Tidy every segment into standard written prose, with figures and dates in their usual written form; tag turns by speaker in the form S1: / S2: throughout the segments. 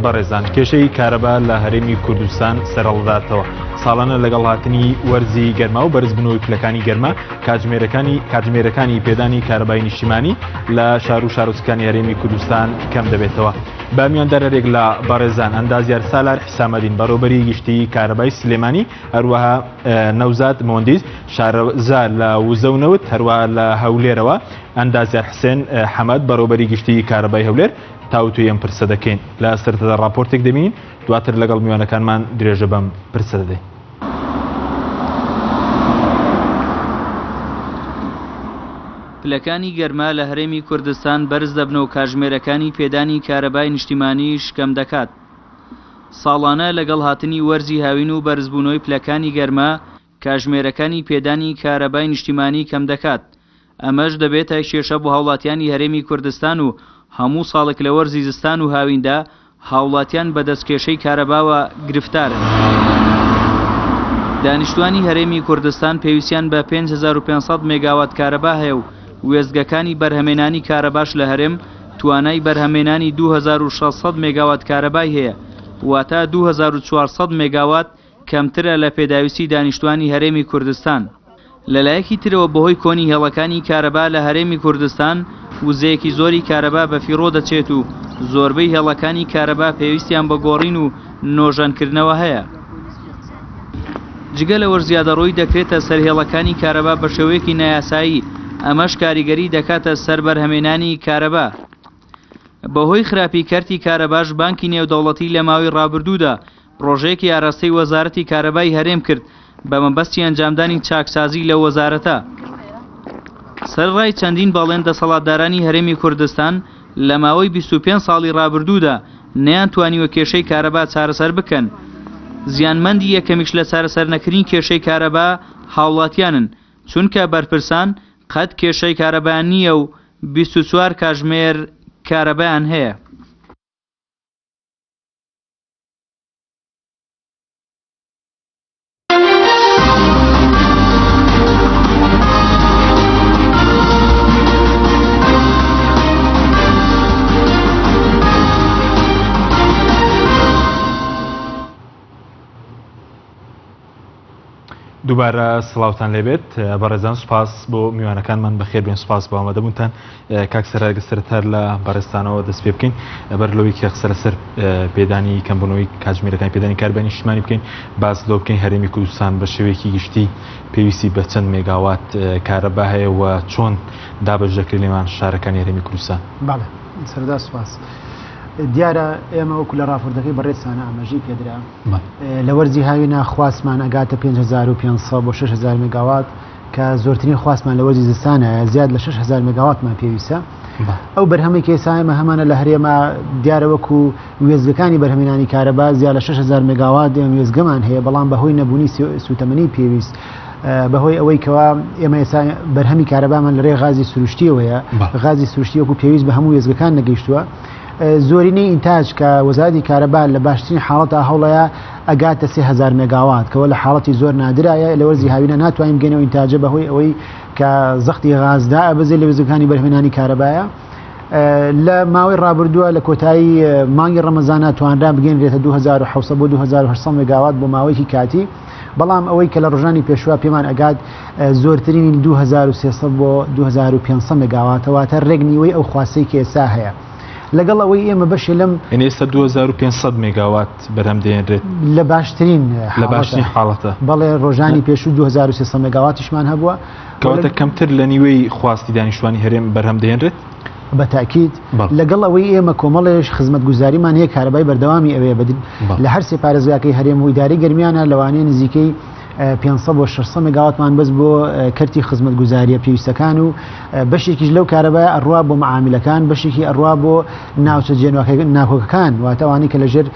S1: بەڕێزان کێشەی کارەبا لە هەرێمی کوردستان سەرهەڵداتەوە. ساڵانە لەگەڵ هاتنی وەرزی گەرما و بەرزبوونەوەی پلەکانی گەرما کاتژمێرەکانی کاتژمێرەکانی پێدانی کارەبای نیشتیمانی لە شار و شارۆچکانی هەرێمی کوردستان کەم دەبێتەوە. بە میواندارەرێک لە بەڕێزان ئەندازیار سالار حیسامەدین بەڕێوبەری گشتی کارەبای سلێمانی هەروەها نەوزاد مۆندیز شارەزا لە وزە و نەوت هەروەها لە هەولێرەوە ئەندازیار حسێن حەمەد بەڕێوبەری گشتی کارەبای هەولێر تاوتوێی ئەم پرسە دەکەین. لە سەرەتادا ڕاپۆرتێک دەبینین، دواتر لەگەڵ میوانەکانمان درێژە بەم پرسە دەدەین.
S2: پلەکانی گەرما لە هەرێمی کوردستان بەرز دەبن و کاژمێرەکانی پێدانی کارەبای نیشتیمانیش کەم دەکات. ساڵانە لەگەڵ هاتنی وەرزی هاوین و بەرزبوونەوەی پلەکانی گەرما، کاژمێرەکانی پێدانی کارەبای نیشتیمانی کەمدەکات، ئەمەش دەبێتە کێشە بۆ هاوڵاتیانی هەرێمی کوردستان و هەموو ساڵێک لە وەرزی زستان و هاویندا هاوڵاتیان بەدەست کێشەی کارەباوە گرفتارن. دانیشتوانی هەرێمی کوردستان پێویستیان بە 5500 مێگاوات کارەبا هەیە و وێستگەکانی بەرهەمێنانی کارەباش لە هەرێم توانای بەرهەمێنانی 2600 مێگاوات کارەبای هەیە واتە 2400 مێگاوات کەمترە لە پێداویستی دانیشتوانی هەرێمی کوردستان. لەلایەکی ترەوە بەهۆی کۆنی هێڵەکانی کارەبا لە هەرێمی کوردستان وزەیەکی زۆری کارەبا بەفیڕۆ دەچێت و زۆربەی هێڵەکانی کارەبا پێویستیان بە گۆڕین و نۆژەنکردنەوە هەیە. جگە لەوەش زیادەڕۆیی دەکرێتە سەر هێڵەکانی کارەبا بە شێوەیەکی نایاسایی، ئەمەش کاریگەری دەکاتە سەر بەرهەمێنانی کارەبا. بەهۆی خراپی کەرتی کارەباش بانکی نێودەوڵەتی لە ماوەی ڕابردوودا پڕۆژەیەکی ئاراستەی وەزارەتی کارەبای هەرێم کرد بە مەبەستی ئەنجامدانی چاکسازی لەو وەزارەتە. سەرەڕای چەندین بەڵێن دەسەڵاتدارانی هەرێمی کوردستان لە ماوەی 25 ساڵی ڕابردوودا نەیانتوانیوە کێشەی کارەبا چارەسەر بکەن. زیانمەندی یەکەمیش لە چارەسەرنەکردنی کێشەی کارەبا هاوڵاتیانن، چونکە بەرپرسان قەت کێشەی کارەبایان نییە و 24 کاژمێر کارەبایان هەیە.
S1: دووبارە سڵاوتان لێبێت بەڕێزان سوپاس بۆ میوانەکانمان بەخێر بێن سوپاس بۆ ئامادەبوونتان کاک سەرار سەرەتا لە بەڕێزتانەوە دەست پێ بکەین بەر لەوەی کە قسە لەسەر پێدانی کەمبوونەوەی کاتژمێرەکانی پێدانی کارەبای نیشتمانی بکەین باس لەوە بکەین هەرێمی کوردستان بە شێوەیەکی گشتی پێویستی بە چەند مێگاوات کارەبا هەیە و چۆن دابەش دەکرێت لێمان شارەکانی هەرێمی کوردستان.
S3: بەڵێ سەرەتا سوپاس. دیارە ئێمە وەکو لە ڕاپۆرتەکەی بەڕێزتانە ئاماژەی پێدرا لە وەرزی هاوینە خواستمان ئەگاتە 5500 بۆ 6000 مێگاوات کە زۆرترین خواستمان لە وەرزی زستانە زیاد لە 6000 مێگاواتمان پێویستە ئەو بەرهەمەی کە ئێستا ئێمە هەمانە لە هەرێمە دیارە وەکو وێستگەکانی بەرهەمێنانی کارەبا زیاد لە 6000 مێگاوات ئێمە وێستگەمان هەیە بەڵام بەهۆی نەبوونی سوتەمەنی پێویست بەهۆی ئەوەی کەوا ئێمە ئێستا بەرهەمی کارەبامان لە ڕێ غازی سروشتیەوەیە غازی سروشتی وەکو پێویست بە هەموو وێستگەکان نەگەیشتووە زۆرینەی ئینتاج کە وەزارەتی کارەبا لە باشترین حاڵەتا هەوڵەیە ئەگاتە 3000 مێگاوات کەوە لە حاڵەتی زۆر نادرایە لە وەرزی هاوینە ناتوانین بگەینەوە ئینتاجە بەهۆی ئەوەی کە زەختی غازدا ئەبەزێ لە وێستگەکانی بەرهەمهێنانی کارەبایە لە ماوەی ڕابردووە لە کۆتایی مانگی ڕەمەزانە توانرا بگەنرێتە 2700 بۆ 2800 مێگاوات بۆ ماوەیەکی کاتی بەڵام ئەوەی کە لە ڕۆژانی پێشوە پێمان ئەگات زۆرترینی 2300 بۆ 2500 مێگاواتە واتە ڕێک نیوەی ئەو خواستەی کە ئێستا هەیە لەگەڵ ئەوەی ئێمە بەشێ لەم
S1: یعنی ئێستا 2500 مێگاوات بەرهەم دێنرێت
S3: لە باشترین
S1: لە باشترین حاڵەتە
S3: بەڵێ ڕۆژانی پێشوو 2300 مێگاواتیشمان هەبووە
S1: کەواتە کەمتر لە نیوەی خواستی دانیشتوانی هەرێم بەرهەم دێنرێت
S3: بە تاکید لەگەڵ ئەوەی ئێمە کۆمەڵێش خزمەتگوزاریمان هەیە کارەبای بەردەوامی ئەوێ لە هەر سێ پارێزگاکەی هەرێم و ئیدارەی گەرمیانە لەوانەیە نزیکەی 500 بۆ 600 مێگاواتمان بەس بۆ کەرتی خزمەتگوزاریە پێویستەکان و بەشێکیش لەو کارەبای ئەڕوا بۆ معامیلەکان بەشێکی ئەڕوا بۆ ناوچە جێناکۆکەکان واتە ئەوانەی کە لەژێر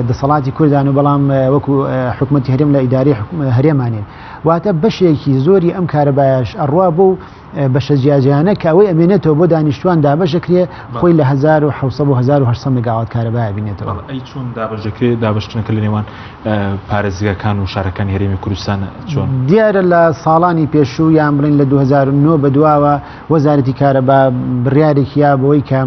S3: دەسەڵاتی کوردان و بەڵام وەکو حکوومەتی هەرێم لە ئیداری هەرێمانین واتە بەشێکی زۆری ئەم کارەبایش ئەڕوا بۆ بەشە جیاجیانە کە ئەوەی ئەمێنێتەوە بۆ دانیشتوان دابەش دەکرێ خۆی لە 1700 بۆ 1800 مێگاوات کارەبا ئەبینێتەوە.
S1: ئەی چۆن دابەش دەکرێ دابەشکردنەکە لە نێوان پارێزگاکان و شارەکانی هەرێمی کوردستان چۆن؟
S3: دیارە لە ساڵانی پێشوو یان بڵێین لە 2009 بەدواوە وەزارەتی کارەبا بڕیارێکی یا بەوەی کە.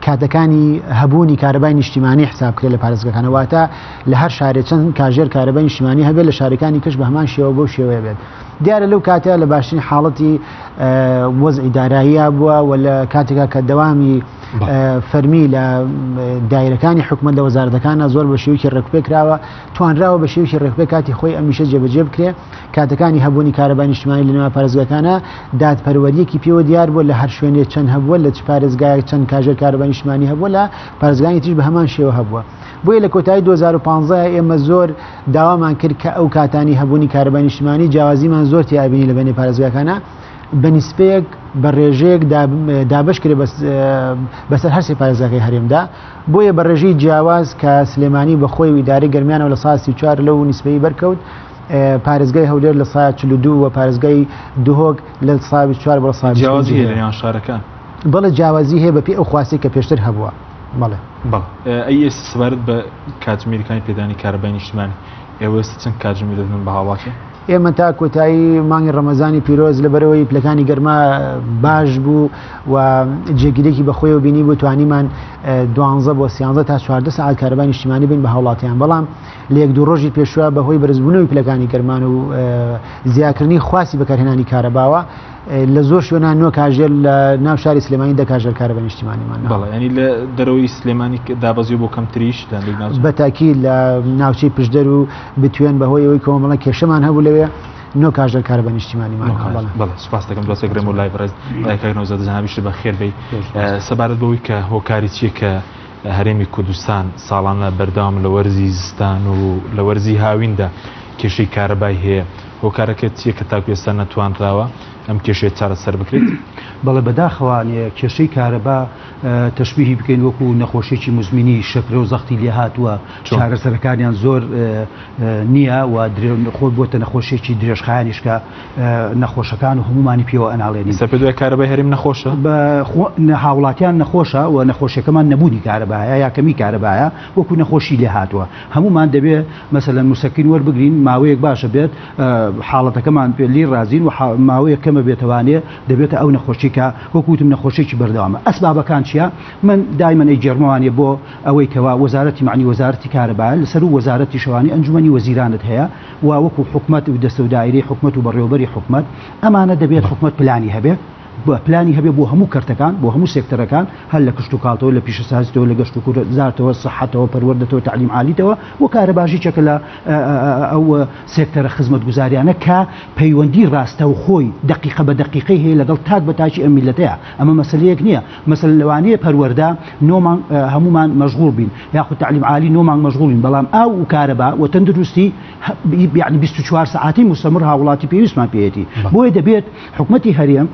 S3: کاتەکانی هەبوونی کارەبای نیشتیمانی حساب کرێت لە پارێزگەکانە، واتە لە هەر شارێ چەند کاژێر کارەبای نیشتیمانی هەبێت لە شارەکانی کەش بە هەمان شێوە بەو شێوەیە بێت. دیارە لەو کاتە لە باشترین حاڵەتی وەزعی داراییە بووە و لە کاتێکا کە دەوامی فەرمی لە دایرەکانی حکومەت لە وەزارەتەکانە زۆر بە شێوەیەکی ڕێکوپێک کراوە، توانراوە بە شێوەیەکی ڕێکوپێک کاتی خۆی ئەمیشە جێبەجێ بکرێ. کاتەکانی هەبوونی کارەبای نیشتمانی لە نێوان پارێزگاکانە دادپەروەریەکی پێوە دیار بووە، لە هەر شوێنێ چەند هەبووە، لە چ پارێزگایەک چەند کاژێر کارەبای نیشتمانی هەبووە، لە پارێزگانی تریش بە هەمان شێوە هەبووە. بۆیە لە کۆتایی 2015 ئێمە زۆر داوامان کرد کە ئەو کاتانی هەبوونی کارەبای نیشتمانی جیاوازیمان زۆر تیابینی لە بەینی پارێزگاکانە بە نیسبەیەک بە ڕێژەیەک دابەش کرێ بەسەر هەرسێ پارێزگاکەی هەرێمدا. بۆیە بە ڕێژەی جیاواز کە سلێمانی بە خۆی و ئیدارەی گەرمیانەوە لە ساڵ 34 لەو نیسبەی بەرکەوت، پارێزگای هەولێر لە سا 42 و پارێزگای دهۆک لە سا 24 بۆ سا
S1: جیاوازی هەیە لە نێوان شارەکان؟
S3: بەڵێ جیاوازی هەیە بەپێی ئەو خواستەی کە پێشتر هەبووە. بەڵێ.
S1: بەڵێ. ئەی ئێستا سەبارەت بە کاتژمێرەکانی پێدانی کارەبای نیشتمانی، ئێوە ئێستا چەند کاتژمێر دەدەن بە هاوڵاتی؟
S3: ئێمە تا کۆتایی مانگی ڕەمەزانی پیرۆز لەبەرەوەی پلەکانی گەرما باش بوو و جێگیرێکی بەخۆیەوە بینی بوو توانیمان دوانزە بۆ سیانزە تا 14 سەعات کارەبای نیشتیمانی بین بە هاوڵاتیان، بەڵام لە یەک دوو ڕۆژی پێشوە بەهۆی بەرزبوونەوەی پلەکانی گەرمان و زیاکردنی خواستی بەکارهێنانی کارەباوە لە زۆر شوێنان نۆ کاژێر لە ناو شاری سلێمانی دە کاژێر کارەبا نیشتیمانیمان.
S1: بەڵێ یانی لە دەرەوەی سلێمانی دابەزیوە بۆ کەمتریش لە هەندێک ناوچە؟
S3: بەتاکید لە ناوچەی پشدەر و بتوێن بەهۆی ئەوەی کۆمەڵە کێشەمان هەبوو لەوێ نۆ کاژێر کارەبا نیشتیمانیمان.
S1: بەڵێ. بەڵێ سوپاس دەکەم دواتر گرێم و لای بەڕێز کاک نەوزاد جەنابیشت بەخێر بێی. سەبارەت بەوەی کە هۆکاری چییە کە هەرێمی کوردستان ساڵانە بەردەوام لە وەرزی زستان و لە وەرزی هاویندا کێشەی کارەبای هەیە، هۆکارەکە چییە کە تاکو ئێستا نەتوانراوە ئەم کێشەیە چارەسەر بکرێت؟
S4: بەڵێ بەداخەوانێ کێشەی کارەبا تەشبیهی بکەین وەکو نەخۆشیەکی موزمینی شەکرە و زەختی لێهاتووە چارەسەرەکانیان زۆر نییە و خۆی بۆتە نەخۆشیەکی درێژخایەنیش کە نەخۆشەکان و هەمومانی پێوە ئەناڵێنین.
S1: ئێستا پێت وایە کارەبای هەرێم نەخۆشە؟
S4: هاوڵاتیان نەخۆشە و نەخۆشیەکەمان نەبوونی کارەبایە یا کەمی کارەبایە وەکو نەخۆشی لێهاتووە هەمومان دەبێ مەسەلەن مسەکین وەربگرین ماوەیەک باشە بێت حاڵەتەکەمان پێ لی ڕازین و ماوەیەک کەمە بێتەوانێ دەبێتە ئەو نەخۆشی کە وەکو وتم نەخۆشیەکی بەردەوامە ئەسبابەکان چیە من دایمەن ئەیگێڕمەوانێ بۆ ئەوەی کەوا وەزارەتی مەعنی وەزارەتی کارەبایە لەسەروو وەزارەتی شەوانی ئەنجومەنی وەزیرانت هەیە و وەکو حکومەت و دەستە و دایرەی حکومەت و بەڕێوەبەری حکومەت ئەمانە دەبێت حکومەت پلانی هەبێ پلانی هەبێ بۆ هەموو کەرتەکان بۆ هەموو سێکتەرەکان هەر لە کشتوکاڵتەوە لە پیشەسازیتەوە لە گەشت و گوزارتەوە سەحەتەوە پەروەردەتەوە تەعلیم عالیتەوە و کارەباش یەکێکە لە ئەو سێکتەرە خزمەتگوزاریانە کە پەیوەندی ڕاستەوخۆی دەقیقە بە دەقیقەی هەیە لەگەڵ تاک بە تاکی ئەم میللەتەیە ئەمە مەسەلەیەک نییە مەسەلەن لەوانەیە پەروەردە نۆ مانگ هەموومان مەشغوڵ بین یاخود تەعلیم عالی نۆ مانگ مەشغوڵ بین بەڵام ئاو و کارەبا و تەندروستی یعنی 24 سەعاتی مستەمر هاوڵاتی پێویستمان پێیەتی بۆیە دەبێت حکومەتی هەرێم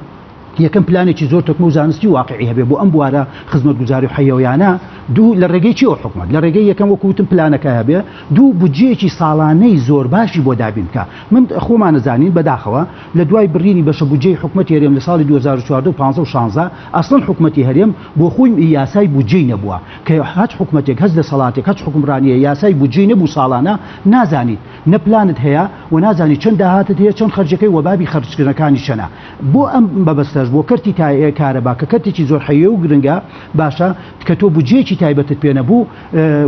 S4: یەکەم پلانێکی زۆر تۆکمە و زانستی و واقعی هەبێ بۆ ئەم بوارە خزمەتگوزاری و حەیەویانە دوو لە ڕێگەی چیەوە حکومەت لە ڕێگەی یەکەم وەکو وتم پلانەکە هەبێ دوو بودجەیەکی ساڵانەی زۆر باشی بۆ دابین بکا من خۆمان ئەزانین بەداخەوە لە دوای بڕینی بەشە بودجەی حکومەتی هەرێم لە ساڵی 2014 و 15 و 16 ئەسڵەن حکومەتی هەرێم بۆ خۆی یاسای بودجەی نەبووە کە هەچ حکومەتێک هەچ دەسەڵاتێک هەچ حوکمڕانیە یاسای بودجەی نەبوو ساڵانە نازانیت نە پلانت هەیە و نازانی چەند داهاتت هەیە چەند خەرجەکەی وە بابی خەرجکردنەکانی چەنە بۆ ئەم مەبەستەش بۆ کەرتی کارەبا کە کەرتێکی زۆر حەیە و گرنگە باشە کە تۆ بودجەیەکی تایبەتت پێ نەبوو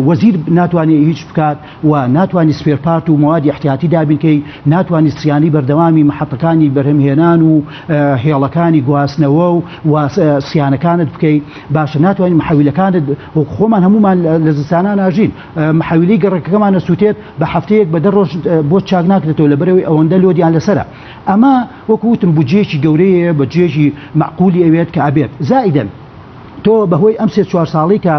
S4: وەزیر ناتوانێت هیچ بکات و ناتوانی spare part و موادی احتیاتی دابین کەی ناتوانی سیانەی بەردەوامی محەتەکانی بەرهەمهێنان و هێڵەکانی گواستنەوە و سیانەکانت بکەی باشە ناتوانانی محەویلەکانت خۆمان هەمومان لە زستانان ناژین محەویلی گەڕەکەکەمان نەسووتێت بە هەفتەیەک بە دە ڕۆژ بۆ چاک ناکرێتەوە لەبەرەوەی ئەوەندە load یان لەسەرە ئەمە وەکو وتم بودجەیەکی گەورەیە بەجێکی مەعقولی ئەوێت کە ئەبێت زائیدەن تۆ بەهۆی ئەم سێ چوار ساڵەی کە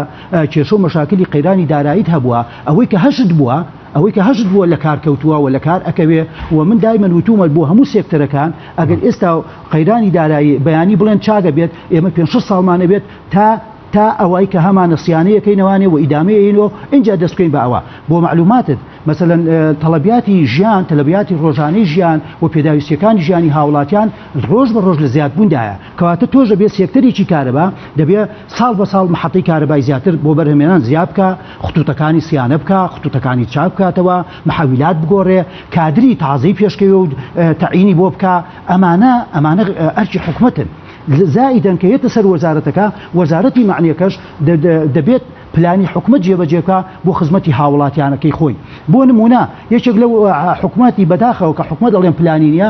S4: کێشە و مەشاکلی قەیرانی داراییت هەبووە، ئەوەی کە هەشت بووە، ئەوەی کە هەشت بووە لە کار کەوتووە و لە کار ئەکەوێ و من دایمەن وتوومە بۆ هەموو سێکتەرەکان ئەگەر ئێستا قەیرانی دارایی بەیانی بڵێن چاک ئەبێت ئێمە پێنج شەش ساڵمان ئەبێت تا تا ئەوەی کە هەمانە سیانەیەکەی نەوانێ و ئیدامەی ئەین و ئینجا دەست بکەین بە ئەوە بۆ مەعلوماتت مەسەلەن تەڵەبیاتی ژیان، تەلەبیاتی ڕۆژانەی ژیان و پێداویستییەکانی ژیانی هاوڵاتیان ڕۆژ بە ڕۆژ لە زیادبووندایە، کەواتە تۆش دەبێ سێکتەرێکی کارەبا دەبێ ساڵ بە ساڵ محەتەی کارەبای زیاتر بۆ بەرهەمێنان زیاد بکا، خطوتەکانی سیانە بکا، خطوتەکانی چاک بکاتەوە، محەویلات بگۆڕێ، کادری تازەی پێشکەوێ و تەعینی بۆ بکا، ئەمانە ئەمانە ئەرکی حکومەتن. زائیدەن کە یەتە سەر وەزارەتەکە، وەزارەتی مەعنیەکەش دەبێت پلانی حکومەت جێبەجێ بکا بۆ خزمەتی هاوڵاتیانەکەی خۆی. بۆ نمونە یەکێک لەو حکومەتی بەداخەوە کە حکومەت ئەڵێن پلانی نیە،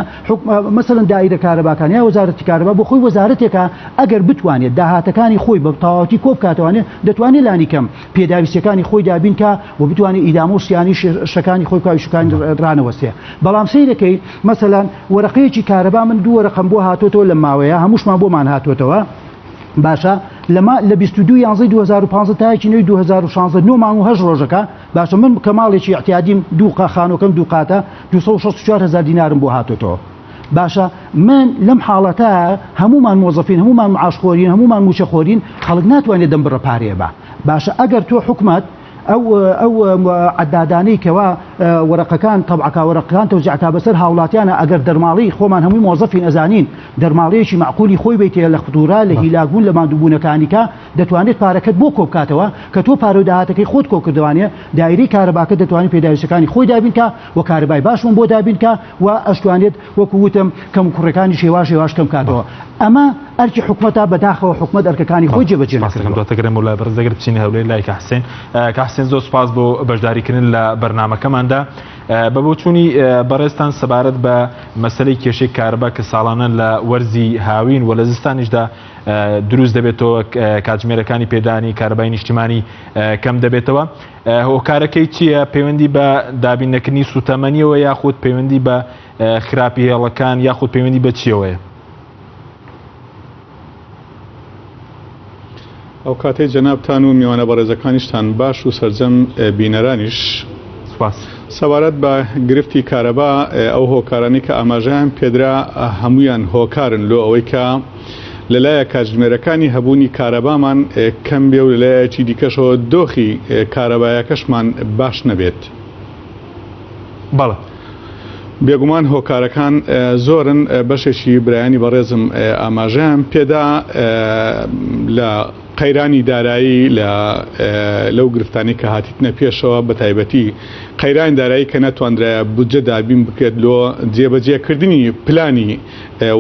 S4: مەسەلەن دائیرە کارەباکان یا وەزارەتی کارەبا بۆ خۆی وەزارەتێکە ئەگەر بتوانێت داهاتەکانی خۆی بە تەواوەتی کۆ بکاتەوانێ دەتوانێت لانی کەم پێداویستیەکانی خۆی دابین کا و بتوانێت ئیدامە و سیانی شتەکانی خۆی بکا و ئیشەکانی ڕانەوەستێ. بەڵام سەیرەکەی مەسەلەن وەرەقەیەکی کارەبا من دوو وەرەقەم بۆ هاتۆتەوە لەم ماوەیە هەمووشمان بۆمان هاتۆتەوە باشە لەما لە 22 یانزەی 2015 تا یەکی نوێی 2016 نۆ مانگ و هەشت ڕۆژەکە باشە من کە ماڵێکی اعتیادیم دوو قا خانۆکەم دوو قاتە 264 هزار دینارم بۆ هاتۆتەوە باشە من لەم حاڵەتە هەمومان مۆزەفین هەمومان معاشخۆرین هەمومان موچەخۆرین خەڵک ناتوانێت دەم بڕە پارەیە بە باشە ئەگەر تۆ حکومەت ئەو ئەو عەدادانەی کەوا وەرەقەکان تەبعەکا وەرەقەکان تەوزیعکا بەسەر هاوڵاتیانە ئەگەر دەرماڵەی خۆمان هەمووی مۆزەفین ئەزانین دەرماڵەیەکی مەعقولی خۆی بیتێ لە ختورە لە هیلاکبوون لە ماندووبوونەکانی کە دەتوانێت پارەکەت بۆ کۆبکاتەوە کە تۆ پارە و داهاتەکەی خۆت کۆکردوانێ دایرەی کارەباکە دەتوانێت پێداویستەکانی خۆی دابین کا و کارەبای باشمان بۆ دابین کا و ئەشتوانێت وەکو وتم کەم و کوڕەکانی هێواش هێواش کەم کاتەوە ئەمە ئەرکی حکومەتە بەداخەوە حکومەت ئەرکەکانی خۆی جێبەجێ نەکردووە.
S1: دواتر گەڕێمەوە لای بەڕێز ئەگەر بچینە هەولێر لای کاک حسێن. کاک حسێن زۆر سوپاس بۆ بەشداریکردن لە بەرنامەکەماندا. بە بۆچوونی بەڕێزتان سەبارەت بە مەسەلەی کێشەی کارەبا کە ساڵانە لە وەرزی هاوین و لە زستانیشدا دروست دەبێتەوە کاتژمێرەکانی پێدانی کارەبای نیشتیمانی کەم دەبێتەوە هۆکارەکەی چییە پەیوەندی بە دابین نەکردنی سوتەمەنیەوە یاخود پەیوەندی بە خراپی هێڵەکان یاخود پەیوەندی بە چیەوەیە؟
S5: ئەو کاتەی جەنابتان و میوانە بەڕێزەکانیشتان باش و سەرجەم بینەرانیش.
S1: سوپاس.
S5: سەبارەت بە گرفتی کارەبا ئەو هۆکارانەی کە ئاماژەیان پێدرا هەموویان هۆکارن لۆ ئەوەی کە لەلایەک کاتژمێرەکانی هەبوونی کارەبامان کەم بێ و لەلایەکی دیکەشەوە دۆخی کارەبایەکەشمان باش نەبێت.
S1: بەڵێ.
S5: بێگومان هۆکارەکان زۆرن، بەشێکی برایانی بەڕێزم ئاماژەیان پێدا لە قەیرانی دارایی لە لەو گرفتانەی کە هاتیتنە پێشەوە بە تایبەتی قەیرانی دارایی کە نەتواندرایە بودجە دابین بکرێت لۆ جێبەجێکردنی پلانی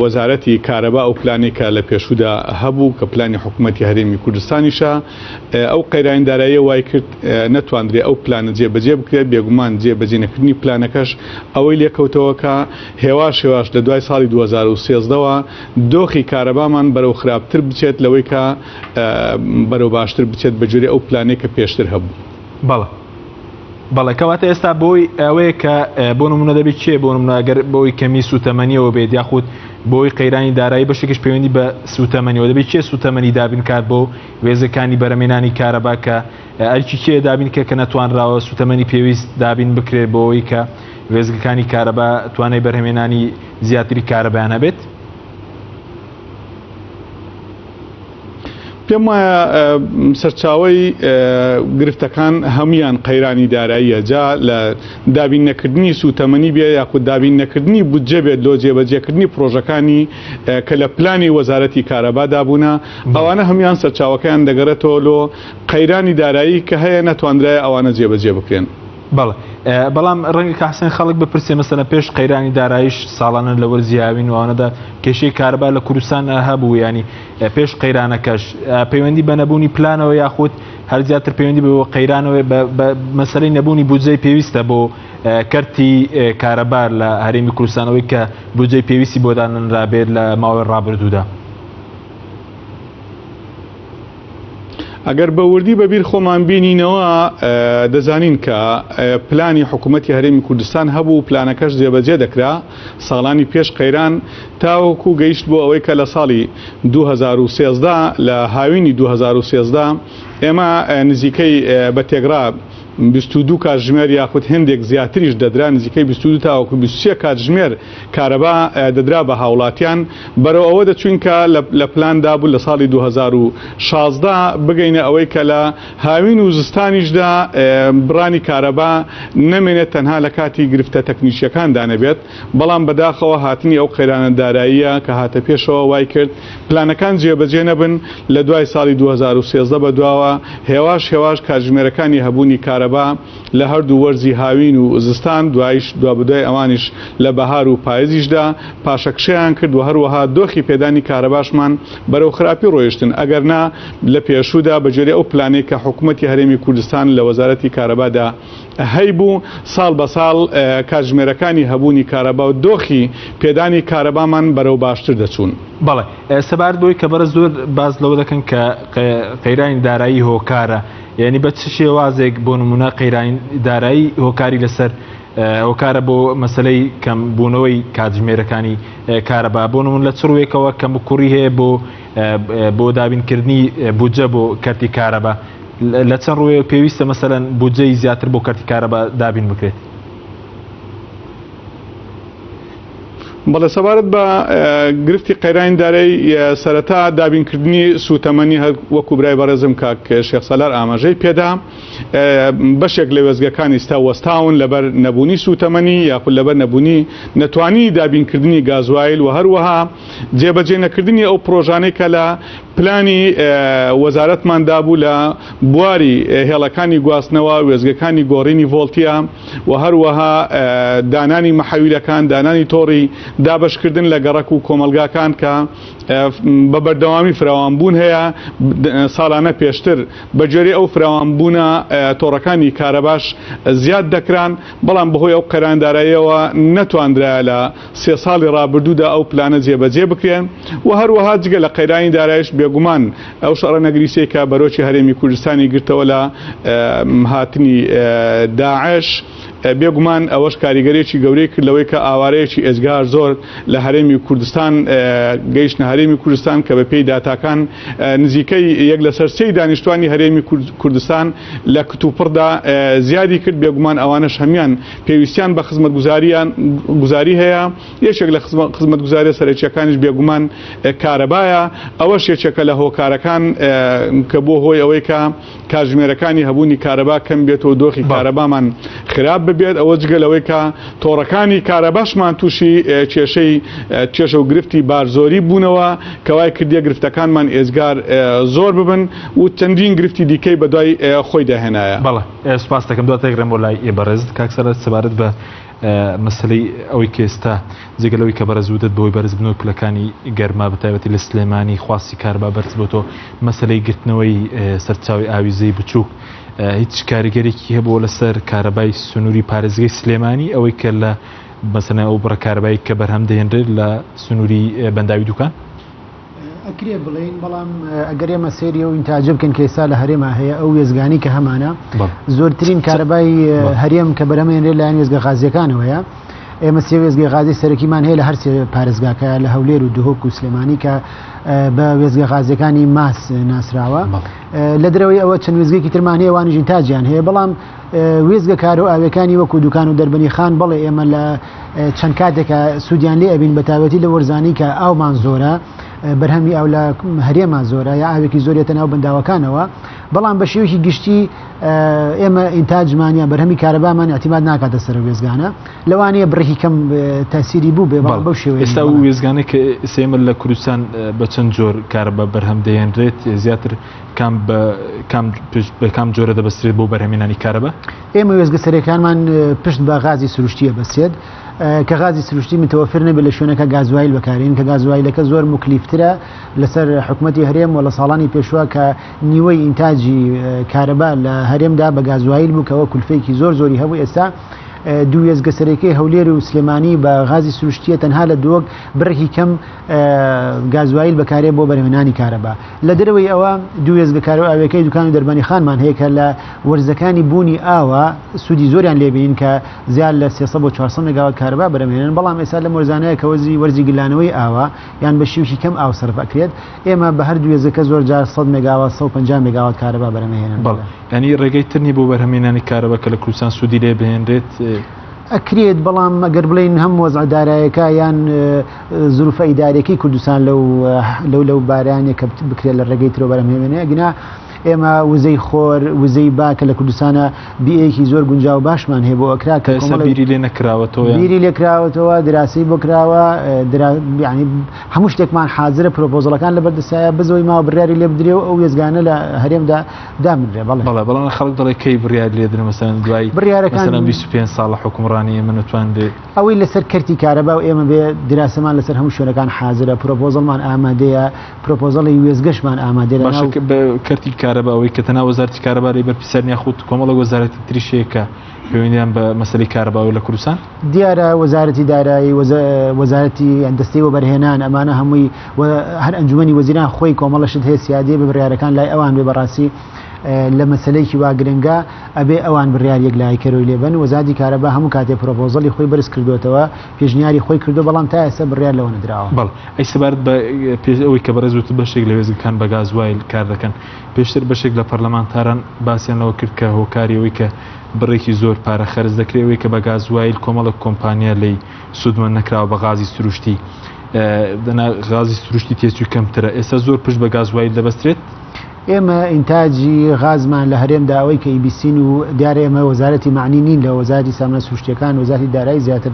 S5: وەزارەتی کارەبا ئەو پلانەی کە لە پێشوودا هەبوو کە پلانی حکوومەتی هەرێمی کوردستانیشە ئەو قەیرانی داراییە وای کرد نەتواندرێ ئەو پلانە جێبەجێ بکرێت، بێگومان جێبەجێنەکردنی پلانەکەش ئەوەی لێکەوتەوە کە هێواش هێواش لە دوای ساڵی 2013 وە دۆخی کارەبامان بەرەو خراپتر بچێت لەوەی کە بەرەو باشتر بچێت بە گوێرەی ئەو پلانەی کە پێشتر هەبوو.
S1: بەڵێ. بەڵێ کەواتە ئێستا بۆی ئەوەیە کە بۆ نمونە دەبێت کێ بۆ نمونە گەر بۆی کەمی سوتەمەنیەوە بێت یاخود بۆی قەیرانی دارایی بەشێکش پەیوەندی بە سوتەمەنیەوە دەبێت کێ سوتەمەنی دابین کات بۆ وێزەکانی بەرەمێنانی کارەبا کە ئەرکی کێ دابین کە کە نەتوانراوە سوتەمەنی پێویست دابین بکرێت بۆ ئەوەی کە وێزگەکانی کارەبا توانای بەرهەمێنانی زیاتری کارەبایان هەبێت؟
S5: پێم وایە سەرچاوەی گرفتەکان هەمویان قەیرانی داراییە جا لە دابین نەکردنی سوتەمەنی بێ یاخود دابین نەکردنی بودجە بێت لۆ جێبەجێکردنی پرۆژەکانی کە لە پلانی وەزارەتی کارەبادا بوونە ئەوانە هەمویان سەرچاوەکەیان دەگەڕێتەوە لۆ قەیرانی دارایی کە هەیە نەتواندرایە ئەوانە جێبەجێ بکرێن.
S1: بەڵێ بەڵام ڕەنگە کاک حسێن خەڵک بپرسێ مەسەلەن پێش قەیرانی داراییش ساڵانە لە وەرزی هاوین و ئەوانەدا کێشەی کارەبا لە کوردستان هەبوو ینی پێش قەیرانەکەش پەیوەندی بە نەبوونی پلانەوە یاخود هەر زیاتر پەیوەندی بە قەیرانەوە بە مەسەلەی نەبوونی بودجەی پێویستە بۆ کەرتی کارەبا لە هەرێمی کوردستانەوەی کە بودجەی پێویستی بۆ دانەنرابێت لە ماوەی ڕابردوودا.
S5: ئەگەر بە وردی بە بیر خۆمان بینینەوە دەزانین کە پلانی حکوومەتی هەرێمی کوردستان هەبوو و پلانەکەش جێبەجێ دەکرا ساڵانی پێش قەیران تاوەکو گەیشت بۆ ئەوەی کە لە ساڵی 2013 لە هاوینی 2013 ئێمە نزیکەی بە تێگرا 22 کاتژمێر یاخود هێندێک زیاتریش دەدرا نزیکەی 22 تاوەکو 23 کاتژمێر کارەبا دەدرا بە هاوڵاتیان، بەرەو ئەوە دەچووین کە لە پلاندا بوو لە ساڵی 2016 بگەینە ئەوەی کە لە هاوین و زستانیشدا بڕانی کارەبا نەمێنێت تەنها لە کاتی گرفتە تەکنیکییەکاندا نەبێت، بەڵام بەداخەوە هاتنی ئەو قەیرانە داراییە کە هاتە پێشەوە وای کرد پلانەکان جێبەجێ نەبن، لە دوای ساڵی 2013 بەدواوە هێواش هێواش کاتژمێرەکانی هەبوونی کارەبا. کارەبا لە هەردوو وەرزی هاوین و زستان دوایش دوابەدوای ئەوانیش لە بەهار و پایزیشدا پاشەکشەیان کرد و هەروەها دۆخی پێدانی کارەباشمان بەرەو خراپی ڕۆیشتن ئەگەرنا لە پێشوودا بەگوێرەی ئەو پلانەی کە حکومەتی هەرێمی کوردستان لە وەزارەتی کارەبادا هەیبوو ساڵ بە ساڵ کاتژمێرەکانی هەبوونی کارەبا و دۆخی پێدانی کارەبامان بەرەو باشتر دەچوون.
S1: بەڵێ سەبارەت بەوەی کە بەڕێز زۆر باس لەوە دەکەن کە قەیرانی دارایی هۆکارە یعنی بە چ شێوازێک بۆ نمونە قەیرانی دارایی هۆکاری لەسەر هۆکارە بۆ مەسلەی کەم بوونەوەی کاتژمێرەکانی کارەبا بۆ نمون لە چ ڕووێکەوە کەم و کوڕی هەیە بۆ بۆ دابینکردنی بودجە بۆ کەرتی کارەبا لە چەند ڕووێ پێویستە مەسەلەن بودجەی زیاتر بۆ کەرتی کارەبا دابین بکرێت؟
S5: بەڵێ سەبارەت بە گرفتی قەیرانی دارایی سەرەتا دابینکردنی سوتەمەنی هەر وەکو برای بەڕێزم کاک شێخ سالار ئاماژەی پێدا بەشێک لە وێستگەکان ئیستا وەستاون لەبەر نەبوونی سوتەمەنی یاخود لەبەر نەبوونی نەتوانی دابینکردنی گازوایل و هەروەها جێبەجێ نەکردنی ئەو پرۆژانەی کە لە پلانی وەزارەتمان دابوو لە بواری هێڵەکانی گواستنەوە، وێستگەکانی گۆڕینی ڤۆڵتیا و هەروەها دانانی مەحەویلەکان، دانانی تۆڕی دابەشکردن لە گەڕەک و کۆمەڵگاکان کە بە بەردەوامی فراوانبوون هەیە، ساڵانە پێشتر بە گوێرەی ئەو فراوانبوونە تۆڕەکانی کارەباش زیاد دەکران، بەڵام بەهۆی ئەو قەیرانە داراییەوە نەتواندرایە لە سێ ساڵی ڕابردوودا ئەو پلانە جێبەجێ بکرێن و هەروەها جگە لە قەیرانی دارایش بێگومان ئەو شەڕە نەگریسەی کە بەرۆکی هەرێمی کوردستانی گرتەوە لە هاتنی داعش بێگومان ئەوەش کاریگەرێکی گەورەی کرد لەوەی کە ئاوارەیەکی ئێجگار زۆر لە هەرێمی کوردستان گەیشتە هەرێمی کوردستان کە بە پێی داتاکان نزیکەی یەک لەسەر سێی دانیشتوانی هەرێمی کوردستان لە کتوپڕدا زیادی کرد بێگومان ئەوانەش هەمان پێویستیان بە خزمەتگوزاریان گوزاری هەیە، یەکێک لە خزمەتگوزاریە سەرەکیەکانیش بێگومان کارەبایە، ئەوەش یەکێکە لە هۆکارەکان کە بۆ هۆی ئەوەی کە کاتژمێرەکانی هەبوونی کارەبا کەم بێت و دۆخی کارەبامان خراپ ببێت، ئەوە جگە لەوەی کە تۆڕەکانی کارەباشمان تووشی کێشەی کێشە و گرفتی بارزۆری بوونەوە کە وای کردیە گرفتەکانمان ئێجگار زۆر ببن و چەندین گرفتی دیکەی بەدوای خۆیدا هێنایە.
S1: بەڵێ. سوپاست دەکەم دواتر دەگەڕێم بۆ لای بەڕێزت کاک سەرەت سەبارەت بە مەسەلەی ئەوەی کە ئێستا جگە لەوەی کە بەڕێز وتت بەهۆی بەرزبوونەوەی پلەکانی گەرما بە تایبەتی لە سلێمانی خواستی کارەبا بەرز بۆتەوە مەسەلەی گرتنەوەی سەرچاوی ئاوی زێی بچووک هیچ کاریگەرێکی هەبووە لەسەر کارەبای سنووری پارێزگەی سلێمانی ئەوەی کە لە مەسەلەن ئەو بڕە کارەبای کە بەرهەم دەهێنرێت لە سنووری بەنداوی دوکان؟
S3: ئەکرێ بڵێین بەڵام ئەگەر ئێمە سەیری ئەو ئینتاجە بکەین کە ئێستا لە هەرێما هەیە ئەو وێزگانی کە هەمانە زۆرترین کارەبای هەرێم کە بەرهەمێنرێت لایەن وێزگە غازیەکانەوەیە ئێمە سێ وێزگەی غازی سەرەکیمان هەیە لە هەر سێ پارێزگاکە لە هەولێر و دهۆک و سلێمانی کە بە وێزگە غازیەکانی ماس ناسراوە لە درەوەی ئەوە چەند وێزگەیەکی ترمان هەیە وانیش ئینتاجیان هەیە بەڵام وێستگە کارۆ ئاویەکانی وەکو دوکان و دەربەنی خان بەڵێ ئێمە لە چەند کاتێکە سوودیان لێ ئەبین بە تایبەتی لە وەرزانی کە ئاومان زۆرە بەرهەمی ئاو لە هەرێما زۆرە یا ئاوێکی زۆریێتە ناو بەنداوەکانەوە بەڵام بە شێوەیەکی گشتی ئێمە ئینتاجمان یا بەرهەمی کارەبامان اعتماد ناکاتە سەر وێزگانە لەوانەیە بڕێکی کەم تاسیری بوو بێ بەڵام بەو شێوەیە
S1: ئێستا وێزگانێک کە ئێمە لە کوردستان بە چەند جۆر کارەبا بەرهەم دەهێنرێت زیاتر کام بە کام پشت بە کام جۆرە دەبەسترێت بۆ بەرهەمێنانی کارەبا؟
S3: ئێمە وێستگە سەرەکانمان پشت بە غازی سروشتیە بەسێت کە غازی سروشتی متوفر نەبێت لە شوێنەکە گازوایل بەکارین کە گازوایلەکە زۆر مکلیفترە لەسەر حکوومەتی هەرێم و لە ساڵانی پێشوە کە نیوەی ئینتاجی کارەبا لە هەرێمدا بە گازوایل بوو کەەوە کولفێکی زۆر زۆری هەبوو ئێستا دوو وێستگە سەرەکەی هەولێر و سلێمانی بە غازی سروشتیە تەنها لە دووەک بڕێکی کەم گازوایل بەکارێ بۆ بەرهەمهێنانی کارەبا. لە دەرەوەی ئەوە دوو وێستگە کارەبا ئاویەکەی دوکان و دەربەنی خانمان هەیە کە لە وەرزەکانی بوونی ئاوە سوودی زۆریان لێبینین کە زیاد لە 300 بۆ 400 مێگاوات کارەبا بەرهەمهێنن بەڵام ئێستا لەم وەرزانەیە کە وەرزی وەرزی گلانەوەی ئاوە یان بە شێوەیەکی کەم ئاو سەرف ئەکرێت ئێمە بە هەر دوو وێستگەکە زۆر جار 100 مێگاوات 150 مێگاوات کارەبا بەرهەمهێنن.
S1: بەڵێ یانی ڕێگەی تر نیە بۆ بەرهەمهێنانی کارەبا کە لە کوردستان سوودی لێ بهێنرێت؟
S3: ئەکرێت بەڵام ئەگەر بڵێین هەم وەزعە دارایەکە یان زروفە ئیدارەکەی کوردستان لەو لەو لەو بارانێک کە بکرێت لە ڕێگەی ترۆ بەرهەمهێنێ ئەگینا ئێمە وزەی خۆر، وزەی با کە لە کوردستانە بیئەیەکی زۆر گونجاو باشمان هەیە بۆ ئەکرا کە
S1: تا ئێستا
S3: کۆمەڵێک
S1: بیری لێ نەکراوەتەوە یان؟
S3: بیری لێ کراوەتەوە، دراسەی بۆ کراوە، درا یانی هەموو شتێکمان حازرە، پرۆپۆزەڵەکان لەبەر دەستایە، بەس ئەوەی ماوە بڕیاری لێ بدرێ و ئەو وێستگانە لە هەرێمدا دابنرێ، بەڵێ.
S1: بەڵێ، بەڵام خەڵک دەڵێ کەی بڕیار لێ درێ مەسەلەن دوای
S3: بڕیارەکان
S1: مەسەلەن 25 ساڵە حوکمڕانی ئێمە نەتوانرێ.
S3: ئەوەی لەسەر کەرتی کارەبا و ئێمە بێ دراسەمان لەسەر هەموو شوێنەکان حازرە، پرۆپۆزەڵمان ئامادەیە، پرۆپۆزەڵی وێستگەشمان ئامادەیە لە
S1: باشە
S3: ناو.
S1: کە بە کەرتی کارەبا ئەوەی کە تەنها وەزارەتی کارەبا لێی بەرپرسیار نیە یاخود کۆمەڵێک وەزارەتی تریش هەیە کە پەیوەندیان بە مەسەلەی کارەباوە لە کوردستان؟
S3: دیارە وەزارەتی دارایی، وەزارەتی یان دەستەی وەبەرهێنان ئەمانە هەمووی و هەر ئەنجومەنی وەزیران خۆی کۆمەڵە شت هەیە سیادەیە بە بڕیارەکان لای ئەوان بێ بەڕاستی لە مەسەلەیەکی وا گرنگە ئەبێ ئەوان بڕیار یەکلاییکەرەوەی لێ بەن وەزارەتی کارەبا هەموو کاتێ پرۆپۆزەڵی خۆی بەرز کردۆتەوە پێشنیاری خۆی کردو بەڵام تا ئێستا بڕیار لەوە نەدراوە.
S1: بەڵێ ئەی سەبارەت بە پێش ئەوەی کە بەڕێز وتت بەشێک لە وێستگەکان بە گازوایل کار دەکەن پێشتر بەشێک لە پەرلەمانتاران باسیان لەوە کرد کە هۆکاری ئەوەی کە بڕێکی زۆر پارە خەرج دەکرێت ئەوەی کە بە گازوایل کۆمەڵێک کۆمپانیا لێی سوودمەند نەکراوە بە غازی سروشتی دەنا غازی سروشتی تێچووی کەمترە ئێستا زۆر پشت بە گازوایل دەبەسترێت؟
S3: ئێمە ئینتاجی غازمان لە هەرێمدا ئەوەی کە ئیبیسین و دیارە ئێمە وەزارەتی مەعنی نین لە وەزارەتی سامانە سروشتیەکان وەزارەتی دارایی زیاتر